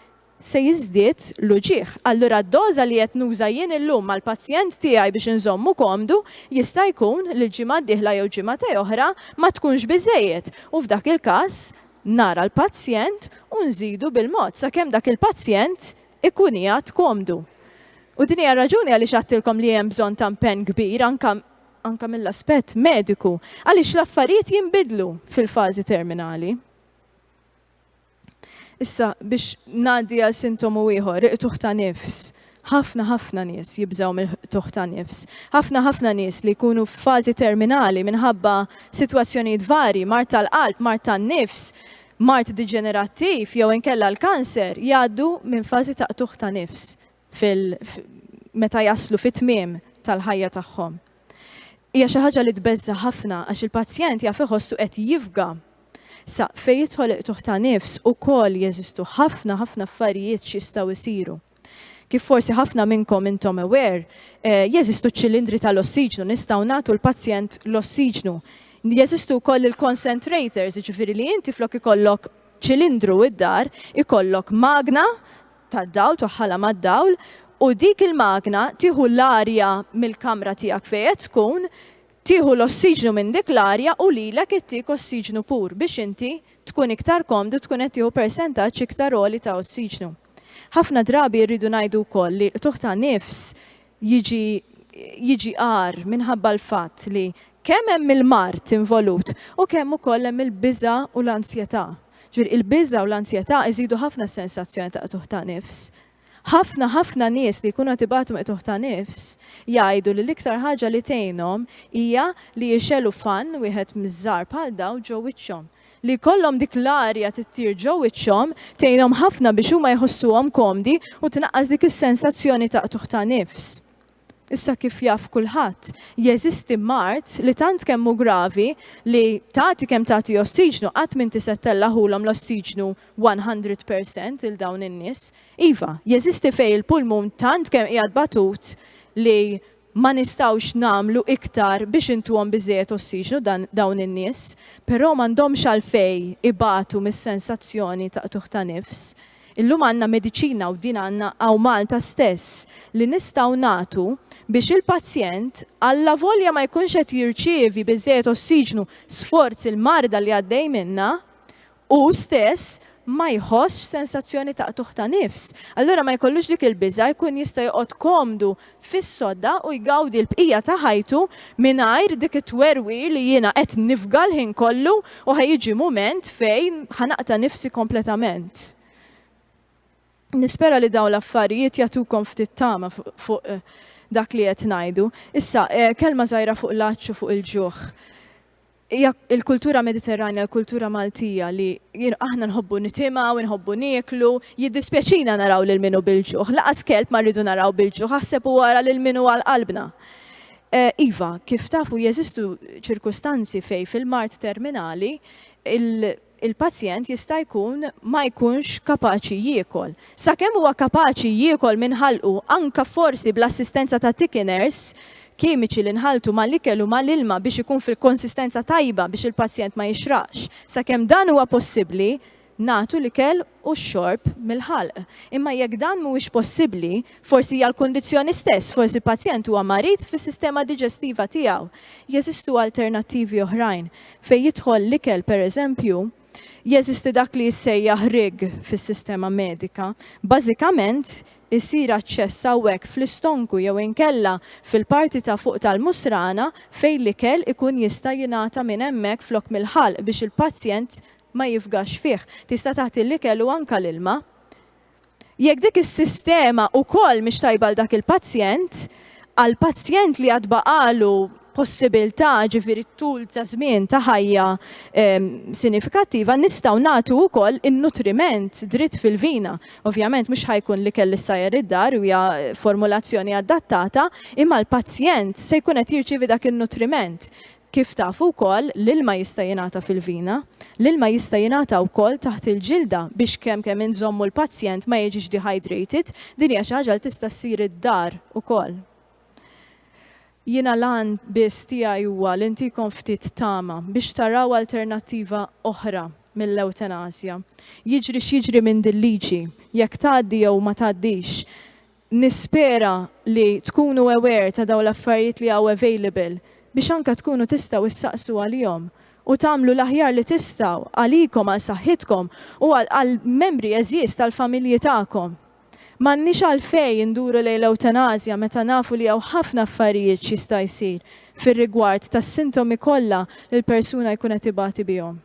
se jiżdied l-uġigħ. Allura d-doża li qed nuża jien illum mal-pazjent tiegħi biex inżommu komdu jista' jkun li l-ġimgħa d-dieħla jew ġimgħatej oħra ma tkunx biżżejjed u f'dak il-każ nara l-pazjent u nżidu bil-mod sakemm dak il-pazjent ikun qiegħed komdu. U din hija r-raġuni għaliex għedtilkom li hemm bżonn ta' impenn kbir anke anke mill-aspett mediku għaliex l-affarijiet jinbidlu fil-fażi terminali. Issa biex ngħaddi għal sintomu ieħor, iqtugħ ta' nifs. Ħafna ħafna nies jibżgħu mill-qtugħ ta' nifs. Ħafna ħafna nies li jkunu f'fażi terminali minħabba sitwazzjonijiet varji, mard tal-qalb, mard tan-nifs, mard diġenerattiv jew inkella l-kanser, jgħaddu minn fażi ta' qtugħ ta' nifs fil meta jaslu fit-tmiem tal-ħajja tagħhom. Hija xi ħaġa li tbeżża' ħafna għax il-pazjent jaf iħossu qed jifga. Sa fejn jidħol il-qtugħ ta' nifs ukoll jeżistu ħafna ħafna affarijiet x'jistgħu jsiru. Kif forsi ħafna minnkom intom aware, jeżistu ċ-ċilindri tal-ossiġnu, nistgħu nagħtu l-pazjent l-ossiġnu. Jeżistu wkoll il-concentrators, jiġifieri li inti flok ikollok ċilindru id-dar, ikollok magna tad-dawl, twaħħalha mad-dawl, u dik il-magna tieħu l-arja mill-kamra tiegħek fejn qed tkun, tieħu l-ossiġnu minn dik l-arja u lilek ittik ossiġnu pur biex inti tkun iktar komdu tkun qed tieħu persentaġġ iktar għoli ta' ossiġnu. Ħafna drabi rridu ngħidu wkoll li l-qtugħ ta' nifs jiġi jiġi agħar minħabba l-fatt li kemm hemm il-mard involut u kemm ukoll hemm il-biża' u l-ansjetà. Ġifieri il-biża' u l-ansjetà iżidu ħafna s-sensazzjoni ta' qtugħ ta' nifs. Ħafna, ħafna nies li jkunu qed ibatu minn qtugħ ta' nifs jgħidu li l-iktar ħaġa li tgħinhom hija li jixegħlu fann wieħed miż-żgħar bħal dawn ġo wiċċhom. Li jkollhom dik l-arja tittir ġo wiċċhom tgħinhom ħafna biex huma jħossuhom komdi u tnaqqas dik is-sensazzjoni ta' qtugħ ta' nifs. Issa kif jaf kulħadd, jeżisti mard li tant kemm hu gravi li tagħti kemm tagħti ossiġnu qatt m'inti se ttellagħhulhom l-ossiġnu 100 percent 'il dawn in-nies. Iva, jeżisti fejn il-pulmun tant kemm qiegħed batut li ma nistgħux nagħmlu iktar biex intuhom biżżejjed ossiġnu dan dawn in-nies, però m'għandhomx għalfejn ibatu mis-sensazzjoni ta' qtugħ ta' nifs. Illum għandna mediċina u din għandna hawn Malta stess li nistgħu nagħtu biex il-pazjent allavolja ma jkunx qed jirċievi biżżejjed ossiġnu sforz il-marda li għaddej minnha, hu stess ma jħossx sensazzjoni ta' qtugħ ta' nifs. Allura ma jkollux dik il-biża' jkun jista' joqgħod komdu fis-sodda u jgawdi l-bqija ta' ħajtu mingħajr dik it-twerwir li jiena qed nifga l-ħin kollu u ħa jiġi mument fejn ħa naqta' nifsi kompletament. Nispera li dawn l-affarijiet jagħtukom ftit tama fuq dak li qed ngħidu. Issa, kelma żgħira fuq l-għatx u fuq il-ġuħ. Hija l-kultura Mediterranja, l-kultura Maltija li aħna nħobbu nitimgħu, nħobbu nieklu, jiddispjaċina naraw lil min hu bil-ġuħ. Laqas kelb ma rridu naraw bil-ġuħ, aħseb u ara lil min hu għal qalbna. Iva, kif tafu jeżistu ċirkustanzi fejn fil-mard terminali il-pazjent jista' jkun ma jkunx kapaċi jiekol. Sakemm huwa kapaċi jiekol minn ħalqu, anke forsi bl-assistenza ta' thickeners, kimiċi li nħalltu mal-ikel u mal-ilma biex ikun fil-konsistenza tajba biex il-pazjent ma jixraqx. Sakemm dan huwa possibbli, nagħtu l-ikel u x-xorb mill-ħalq. Imma jekk dan mhuwiex possibbli, forsi hija l-kundizzjoni stess, forsi l-pazjent huwa marid fis-sistema diġestiva tiegħu. Jeżistu alternattivi oħrajn. Fejn jidħol l-ikel, pereżempju, jeżisti dak li jissejjaħ rig fis-sistema medika. Bażikament, isir aċċess hawnhekk fl-istonku jew inkella fil-parti ta' fuq tal-musrana fejn l-ikel ikun jista' jingħata minn hemmhekk flok mill-ħalq biex il-pazjent ma jifgax fih. Tista' tagħti l-ikel u anke l-ilma. Jekk dik is-sistema wkoll mhix tajba għal dak il-pazjent, għal pazjent li għad baqagħlu. possibilità, ġifieri tul ta' żmien ta' ħajja sinifikattiva, nistgħu nagħtu wkoll in-nutriment dritt fil-vina. Ovvjament mhux ħa jkun l-ikel li ssajjar id-dar u hija formulazzjoni adattata, imma l-pazjent se jkun qed jirċievi dak in-nutriment. Kif tafu wkoll, l-ilma jista' jingħata fil-vina. L-ilma jista' jingħata wkoll taħt il-ġilda biex kemm kemm inżommu l-pazjent ma jiġix dehydrated. Din hija xi ħaġa li tista' ssir id-dar ukoll. Jiena l-għan biss tiegħi huwa li ntikom ftit tama biex taraw alternattiva oħra mill-ewtenasja. Jiġri x'jiġri minn dil-liġi, jekk tgħaddi jew ma tgħaddix, nispera li tkunu aware ta' dawn l-affarijiet li hawn available biex anke tkunu tistgħu issaqsu għalihom u tagħmlu l-aħjar li tistgħu għalikom, għal saħħitkom u għall-membri għeżież tal-familji tagħkom. M'għandniex għalfejn induru lejn l-ewtanasja meta nafu li hawn ħafna affarijiet x'jista' jsir fir-rigward tas-sintomi kollha li l-persuna jkun qed ibati bihom.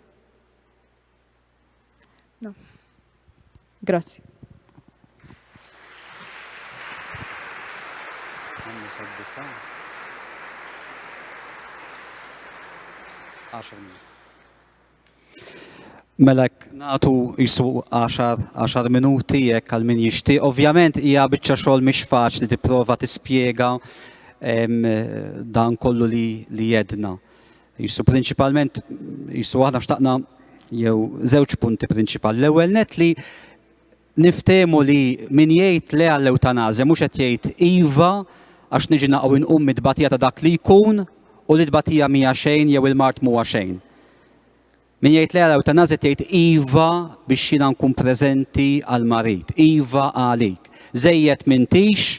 No. Grazzi. Mela hekk nagħtu jisu 10 minuti jekk għal min jixtieq. Ovvjament hija biċċa xogħol mhix faċli tipprova tispjega dan kollu li li jedna. Jisu prinċipalment jisu aħna xtaqna jew żewġ punti prinċipali. L-ewwel net li niftehmu li min jgħid le għall-ewtanazja mhux qed jgħid iva għax niġi naqgħu inqum mit-tbatija ta' dak li jkun u li tbatija mija xejn jew il-mard mhuwa xejn. Min jgħid le għall-ewtanazja tgħid iva biex jiena nkun preżenti għall-marid, iva għalik. Żejjed m'intix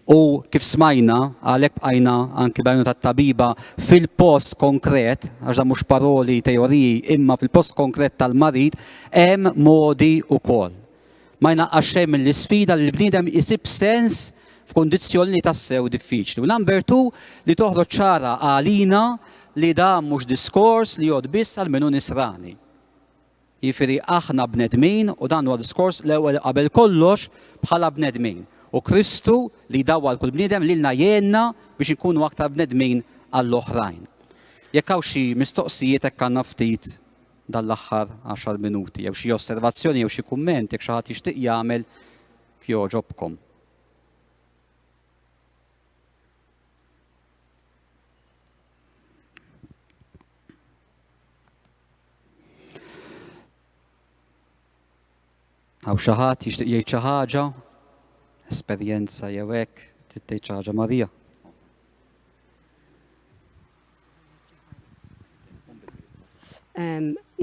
u kif smajna, għalhekk bqajna anki b'għajnuna tat-tabiba fil-post konkret, għax dan mhux paroli teoriji, imma fil-post konkret tal-marid hemm modi wkoll. Ma jnaqqas xejn mill-isfida li l-bniedem isib sens f'kundizzjoni li tassew diffiċli. U number two li toħroġ ċara għalina li dan mhux diskors li jgħodd biss għal min hu nisrani. Jiġifieri aħna bnedmin u dan huwa diskors l-ewwel qabel kollox bħala bnedmin. U Kristu li jdawwal kull bniedem lilna jgħinna biex inkunu aktar bnedmin għall-oħrajn. Jekk hawn xi mistoqsijiet hekk għandna ftit dan l-aħħar għaxar minuti jew xi osservazzjoni jew xi kumment jekk xi ħadd jixtieq jagħmel jogħġobkom. Hawn xi ħadd jixtieq jgħid xi ħaġa? Esperjenza jew hekk, trid tgħid xi ħaġa Marija?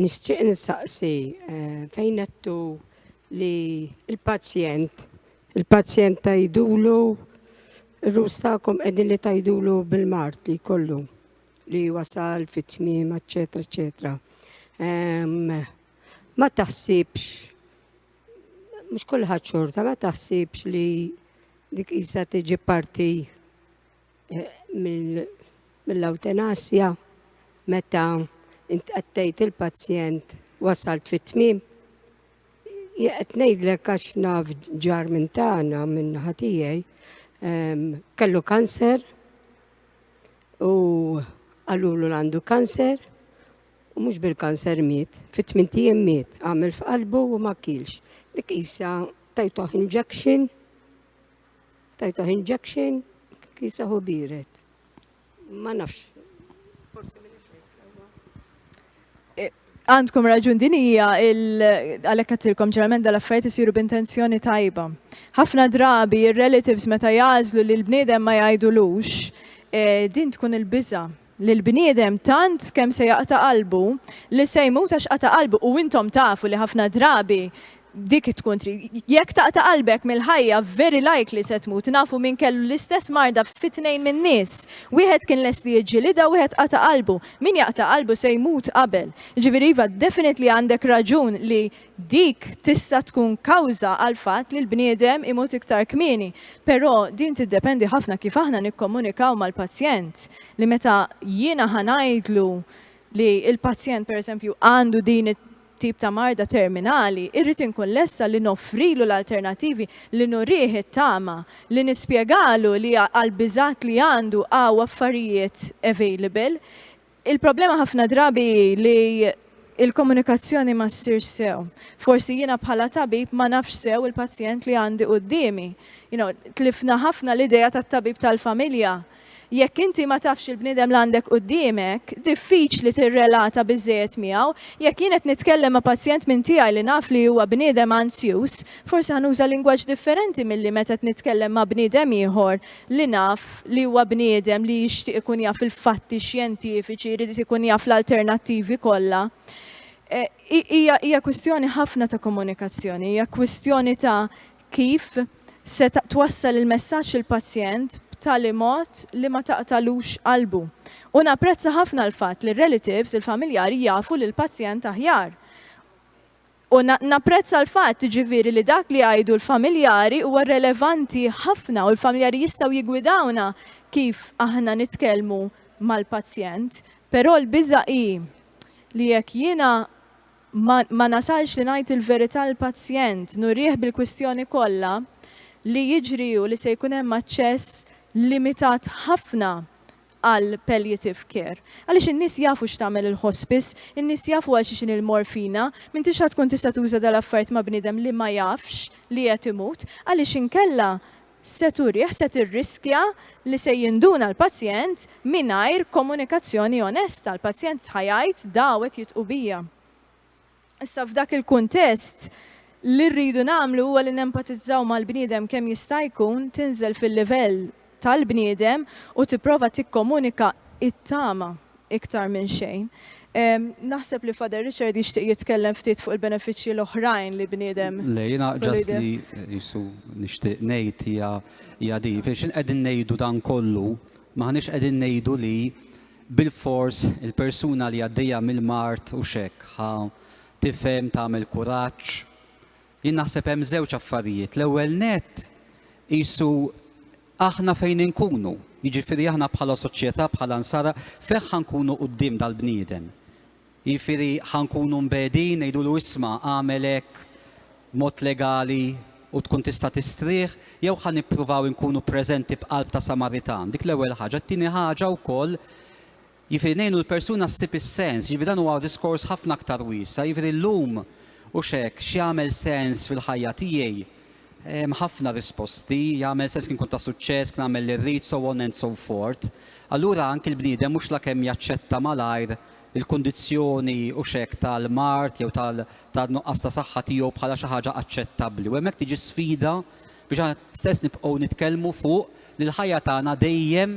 Nixtieq insaqsi eh, fejn għedtu li il-pazjent, il-pazjent tajdulu, ir-rus tagħkom qegħdin li tajdulu bil-mart li jkollu li wasal fit-tmiem, eċetera, eċetera. Ma taħsibx, mhux kulħadd xorta, ma taħsibx li dik isa tiġi parti mill-awtenasja meta int qed tgħid il-pazjent wasalt fit-tmiem. Qed ngħidlek għax naf ġar minn tagħna minn naħa tiegħi kellu kanser u qalulu l għandu kanser u mhux bil-kanser miet, fit-tmien ijiem miet, għamel f'qalbu u ma kielx. Dik qisha tajtuh injection Tajtuh injection kisa hu biret. Ma nafx. Forsi minix ngħid sewwa. Eh, għandkom raġun din hija għalhekk għedtilkom ġeneralment dal-affarijiet isiru b'intenzjoni tajba. Ħafna drabi ir-relatives meta jagħżlu li l-bniedem ma jgħidulux, eh, din tkun il-biża' li l-bniedem tant kemm se jaqta' qalbu li se jmut għax qata' qalbu u intom tafu li ħafna drabi dik tkun trid. Jekk taqta' qalbek mill-ħajja very likely se tmut. Nafu min kellu l-istess marda fi tnejn min-nies. Wieħed kien lest li jiġġilidha u wieħed qata' qalbu. Min jaqta' qalbu se jmut qabel. Jiġifieri iva definitely għandek raġun li dik tista' tkun kawża għall-fatt li l-bniedem imut iktar kmieni. Però din tiddependi ħafna kif aħna nikkomunikaw mal-pazjent li meta jiena ħa ngħidlu li l-pazjent pereżempju għandu din it. it-tip ta' marda terminali, irrid inkun lesta li noffrilu l-alternattivi, li nurih it-tama, li nispjegalu li għall-biżgħat li għandu hawn affarijiet available. Il-problema ħafna drabi hi li l-komunikazzjoni ma ssirx sew. Forsi jiena bħala tabib ma nafx sew il-pazjent li għandi quddiemi. You know, tlifna ħafna l-idea tat-tabib tal-familja. Jekk inti ma tafx il-bniedem li għandek quddiemek, diffiċli tirrelata biżżejjed miegħu. Jekk jien qed nitkellem ma' pazjent minn tiegħi li naf li huwa bniedem anzjuż, forsi ħa nuża lingwaġġ differenti milli meta qed nitkellem ma' bniedem ieħor li naf li huwa bniedem li jixtieq ikun jaf il-fatti xjentifiċi, jrid ikun jaf l-alternattivi kollha. Hija kwistjoni ħafna ta' komunikazzjoni, hija kwistjoni ta' kif se twassal il-messaġġ lill-pazjent b'tali mod li ma taqtagħlux qalbu. U napprezza ħafna l-fatt li r-relatives, il-familjari jafu lill-pazjent aħjar. U napprezza l-fatt, jiġifieri, li dak li jgħidu l-familjari huwa relevanti ħafna u l-familjari jistgħu jiggwidawna kif aħna nitkellmu mal-pazjent. Però l-biża' hi li jekk jiena ma, ma nasalx li ngħid il-verità lill-pazjent, nurih bil-kwistjoni kollha, li jiġri hu li se jkun hemm aċċess limitat ħafna għal palliative care. Għaliex in-nies jafu x'tagħmel il-hospice, in-nies jafu għal xiex inhi l-morfina, m'intix ħa tkun tista' tuża dal-affarijiet ma' bniedem li ma jafx li qed imut, għaliex inkella se turih, se tirriskja li se jinduna l-pazjent mingħajr komunikazzjoni onesta, l-pazjent ħa jgħid daw qed jidqu bija. Issa f'dak il-kuntest, li rridu nagħmlu huwa li nempatizzaw mal-bniedem kemm jista' jkun, tinżel fil-livell tal-bniedem u tipprova tikkomunika t-tama iktar minn xejn. Naħseb li Father Richard jixtieq jitkellem ftit fuq il-benefiċċji l-oħrajn li bniedem Le, jiena just li qisu nixtieq ngħid hija hija din. Fejn x'in qegħdin ngħidu dan kollu, m'aħniex qegħdin ngħidu li Bilfors il-persuna li għaddejja mill-mard hux hekk, ħa tifhem, tagħmel kuraġġ. Jien naħseb hemm żewġ affarijiet. L-ewwel nett qisu aħna fejn inkunu, jiġifieri aħna bħala soċjetà, bħala Nsara, fejn ħa nkunu quddiem dal-bniedem? Jiġifieri ħa nkunu mbegħdin, ngħidulu isma' agħmel hekk b'mod legali u tkun tista' tistrieħ, jew ħa nippruvaw inkunu preżenti b'qalb ta' Samaritan? Dik l-ewwel ħaġa. It-tieni ħaġa wkoll, jiġifieri ngħinu l-persuna ssib is-sens, jiġifieri dan huwa diskors ħafna aktar wiesa', jiġifieri llum hux hekk, x'jagħmel sens fil-ħajja tiegħi? Hemm ħafna risposti, jagħmel sens kien nkun ta' suċċess, kien nagħmel li rrid, so on and so forth. Allura anki l-bniedem mhux lakemm jaċċetta malajr il-kundizzjoni hux hekk tal-mard jew tan-nuqqas ta' saħħa tiegħu bħala xi ħaġa aċċettabbli. U hemmhekk tiġi sfida biex aħna stess nibqgħu nitkellmu fuq li l-ħajja tagħna dejjem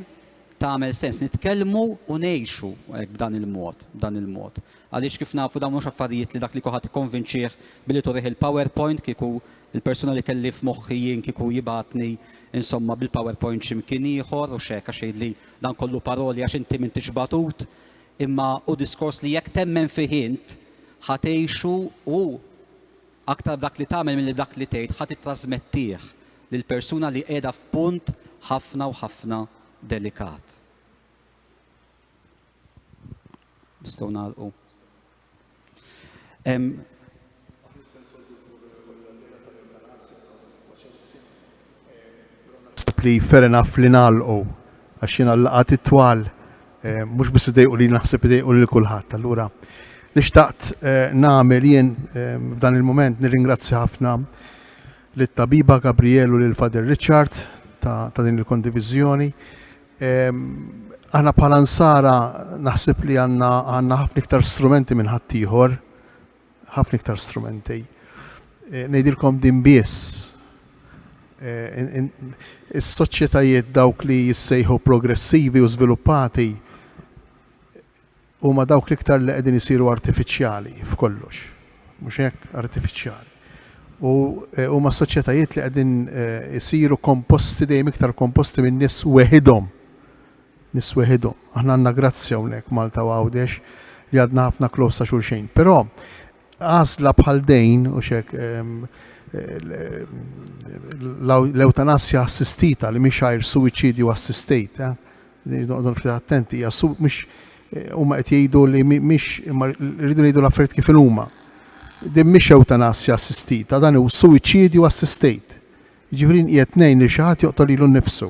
tagħmel sens. Nitkellmu u ngħixu hekk b'dan il-mod, b'dan il-mod. Għaliex kif nafu dawn mhux affarijiet li dak li kulħadd ikkonvinċih billi turih il-PowerPoint kieku il-persuna li kelli f'moħħi jien kieku jibgħatni insomma bil-PowerPoint xi mkien ieħor u x'hekk għax jgħidli dan kollu paroli għax inti m'intix batut. Imma hu diskors li jekk temmen fih int, ħa tgħixu u, aktar b'dak li tagħmel milli b'dak li tgħid, ħa tittrasmettih lill-persuna li qiegħda f'punt ħafna u ħafna delikat. Nistgħu nagħlqu. Naħseb li fair enough li nagħlqu għax jiena l-laqgħat it-twal eh, mhux biss idejqu li naħseb idejqu lil kulħadd. Allura li xtaqt eh, nagħmel jien eh, f'dan il-mument nirringrazzja ħafna lit-tabiba Gabriel u lil Father Richard ta' din il-kondiviżjoni. Aħna bħala nsara naħseb li għandna għandna ħafna iktar strumenti minn ħaddieħor, ħafna iktar strumenti. E, ngħidilkom din biss. E, is-soċjetajiet dawk li jissejħu progressivi u żviluppati huma dawk l-iktar li qegħdin isiru artifiċjali f'kollox. Mhux hekk? Artifiċjali. U eh, huma soċjetajiet li qegħdin eh, isiru komposti dejjem iktar komposti minn nies weħidhom. Nies weħidhom. Aħna għandna grazzja hawnhekk Malta u Għawdex li għadna ħafna close ta' xulxin. Però għażla bħal dejn u xek ehm, l-eutanasja assistita li mhix għajr suwiċidju assistejt, eh? Noqogħdu ftit attenti, hija mhux eh, huma qed jgħidu li mhix imma rridu ngħidu l-affarijiet kif huma. Din mhix ewtanasja assistita, dan hu suwiċidju assistit. Jiġifieri jien qiegħed ngħin lil xi ħadd joqtol lilu nnifsu.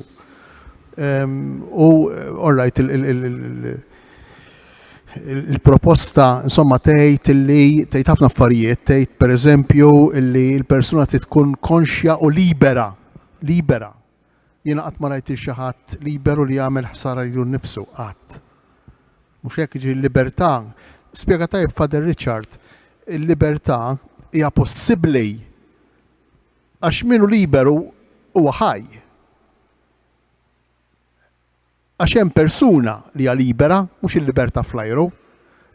U all right, il-proposta insomma tgħid li tgħid ħafna affarijiet, tgħid pereżempju li l-persuna trid tkun konxja u libera, libera. Jiena qatt ma rajt lil xi ħadd liberu li jagħmel ħsara lilu nnifsu, qatt. Mhux hekk jiġifieri l-libertà, spjega tajjeb Father Richard, il-libertà hija possibbli għax min hu liberu huwa ħaj. Għax hemm persuna li hija libera, mhux il-libertà fl-ajru.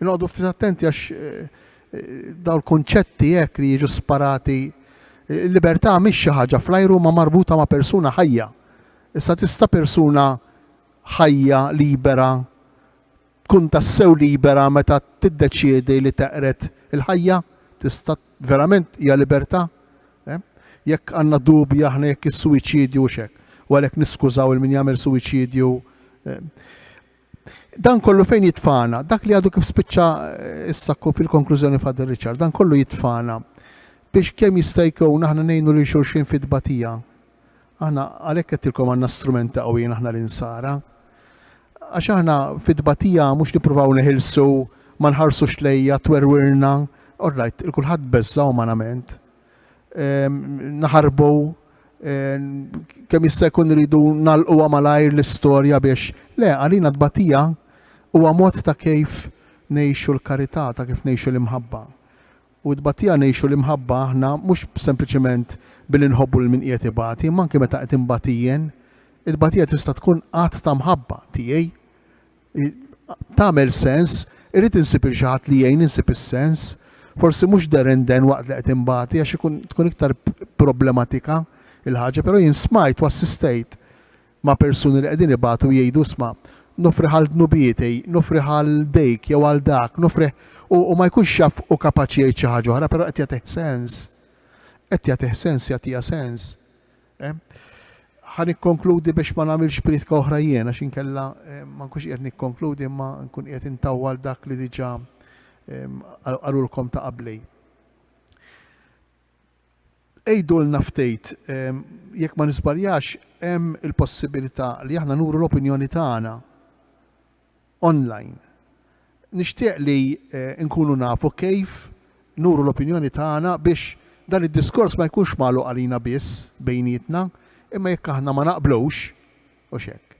Inqogħdu ftit attenti għax eh, eh, dawn l-kunċetti hekk li jiġu sparati. Il-libertà mhix xi ħaġa fl-ajru ma marbuta ma' persuna ħajja. Issa tista' persuna ħajja libera tkun tassew libera meta tiddeċiedi li teqred il-ħajja? Tista' verament hija libertà? Eh? Jekk għandna dubji aħna jekk is-suwiċidju u xek, u għalhekk niskużaw il min jagħmel suwiċidju. Eh? Dan kollu fejn jitfana, dak li għadu kif spiċċa eh, issa fil-konklużjoni Father Richard, dan kollu jitfana biex kemm jista' jkun aħna ngħinu lil xulxin fit-tbatija. Aħna għalhekk għedtilkom għandna strumenti qawwijin aħna l-insara. Għax aħna fit-tbatija mhux nippruvaw neħilsu, ma nħarsux lejja, twerwirna. All right, il-kulħadd beża' umanament. Ehm, naħarbu ehm, kemm jista' jkun rridu nagħlquha malajr l-istorja biex le għalina tbatija huwa mod ta' kif ngħixu l-karità, ta' kif ngħixu l-imħabba. U t-tbatija ngħixu l-imħabba aħna mhux sempliċement billi nħobbu lil min qiegħed ibati, imma anki meta qed inbati jien. It-tbatija tista' tkun att ta' mħabba tiegħi. Tagħmel sens, irrid insib il xi ħadd li jgħin insib is-sens. Forsi mhux there and then waqt li qed inbati għax ikun tkun iktar problematika il-ħaġa, però jien smajt u assistejt ma' persuni li qegħdin ibatu jgħidu isma' nofrih għal dnubieti, nofrih għal dik jew għal dak, nofrih u, u ma jkunx jaf u kapaċi jgħid xi ħaġa oħra, però qed jagħtih sens. Qed jagħtih sens, jagħtiha sens. Eh? Ħa nikkonkludi biex ma nagħmilx priedka oħra jien għax inkella eh, ma nkunx qiegħed nikkonkludi imma nkun qiegħed intawwal dak li diġà eh, qalulkom ta' qabli. Għidulna ftit, jekk ma niżbaljax hemm il-possibilità li aħna nuru l-opinjoni tagħna online. Nixtieq li nkunu nafu kif nuru l-opinjoni tagħna biex dan id-diskors ma jkunx magħluq għalina biss bejnietna, imma jekk aħna ma naqblux, hux hekk,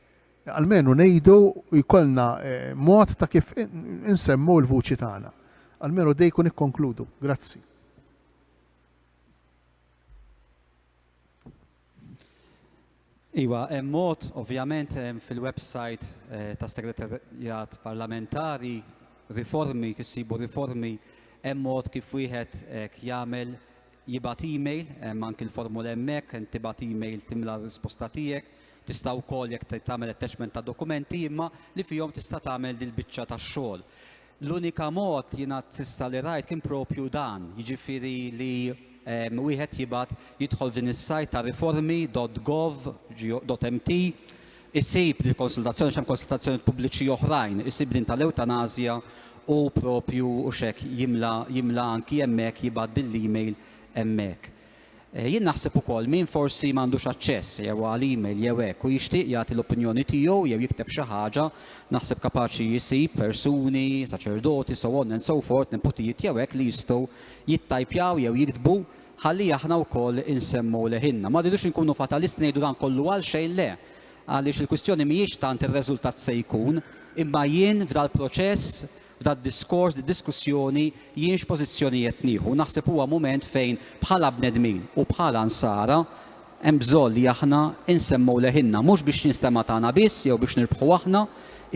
almenu ngħidu u jkollna mod ta' kif insemmu l-vuċi tagħna. Almenu dejku nikkonkludu. Grazzi. Iwa, hemm mod, ovvjament, fil-website eh, tas-Segretarjat Parlamentari, riformi, kif sibu riformi, hemm mod kif wieħed eh, jagħmel jibgħat email, hemm anki l-formula hemmhekk, tibgħat email timla r-risposta tiegħek, tista' wkoll jekk tagħmel attachment ta' dokumenti imma li fihom tista' tagħmel dil-biċċa tax-xogħol. L-unika mod jiena s'issa li rajt kien propju dan, jiġifieri li wieħed jibgħat jidħol f'din is-sajt ta' riformi dot gov dot mt, isib l-konsultazzjoni għax hemm konsultazzjonijiet pubbliċi oħrajn, isib din tal-ewtanasja u propju hux hekk jimla jimla anki hemmhekk jibgħat din l-email hemmhekk. Jien naħseb ukoll min forsi m'għandux aċċess jew għal email jew hekk u jixtieq jagħti l-opinjoni tiegħu jew jikteb xi ħaġa, naħseb kapaċi jsib persuni, saċerdoti, so on and so forth, neputijiet jew hekk li jistgħu jittajpjaw jew jiktbu ħalli aħna wkoll insemmgħu leħinna. Ma rridux inkunu fatalisti ngħidu dan kollu għalxejn le, għaliex il-kwistjoni mhijiex tant ir-reżultat se jkun, imma jien f'dal-proċess F'dad-diskors, did-diskussjoni, jien x'pożizzjoni qed nieħu? Naħseb huwa mument fejn bħala bnedmin u bħala Nsara hemm bżonn li aħna insemmgħu leħinna, mhux biex jinstema' tagħna biss jew biex nirbħu aħna,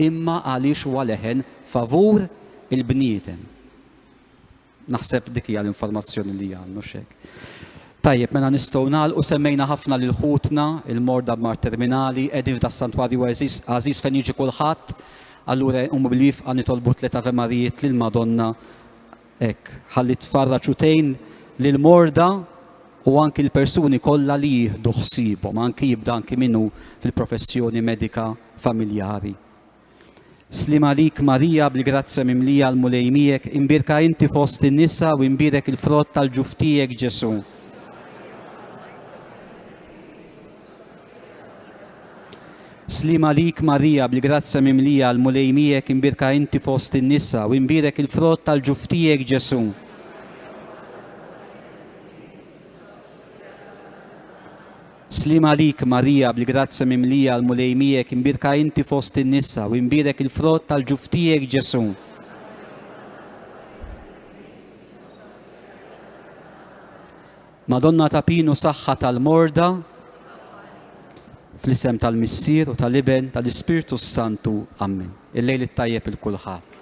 imma għaliex huwa leħen favur il-bniedem. Naħseb dik hija l-informazzjoni li għandna, hux hekk? Tajjeb, mela nistgħu nagħlqu semmejna ħafna lil ħutna il-morda b'mard terminali qegħdin f'da santwarju għażiż fejn jiġi kulħadd. Allura nqumu bil-wifqa nitolbu tliet Ave Marijiet lil Madonna hekk ħalli tfarraġ u tgħin lil morda u anki l-persuni kollha li jieħdu ħsiebhom, anki jibda anki min hu fil-professjoni medika familjari. Sliem għalik Marija bil-grazzja mimlija l-Mulej miegħek, imbierka inti fost in-nisa u imbierek il-frott tal-ġuf tiegħek Ġesù. Sliem għalik Marija bil-grazzja mimlija l-Mulej miegħek, imbierka inti fost in-nisa u imbierek il-frott tal-ġuf tiegħek Ġesù. Sliem għalik, Marija, bil-grazzja mimlija, l-Mulej miegħek, imbierka inti fost in-nisa, u imbierek il-frott tal-ġuf tiegħek, Ġesù. Madonna ta' Pinu saħħa tal-morda, fl-isem tal-Missier u tal-Iben tal-Ispirtu s-Santu. Amen. Il-lejl it-tajjeb il kulħadd.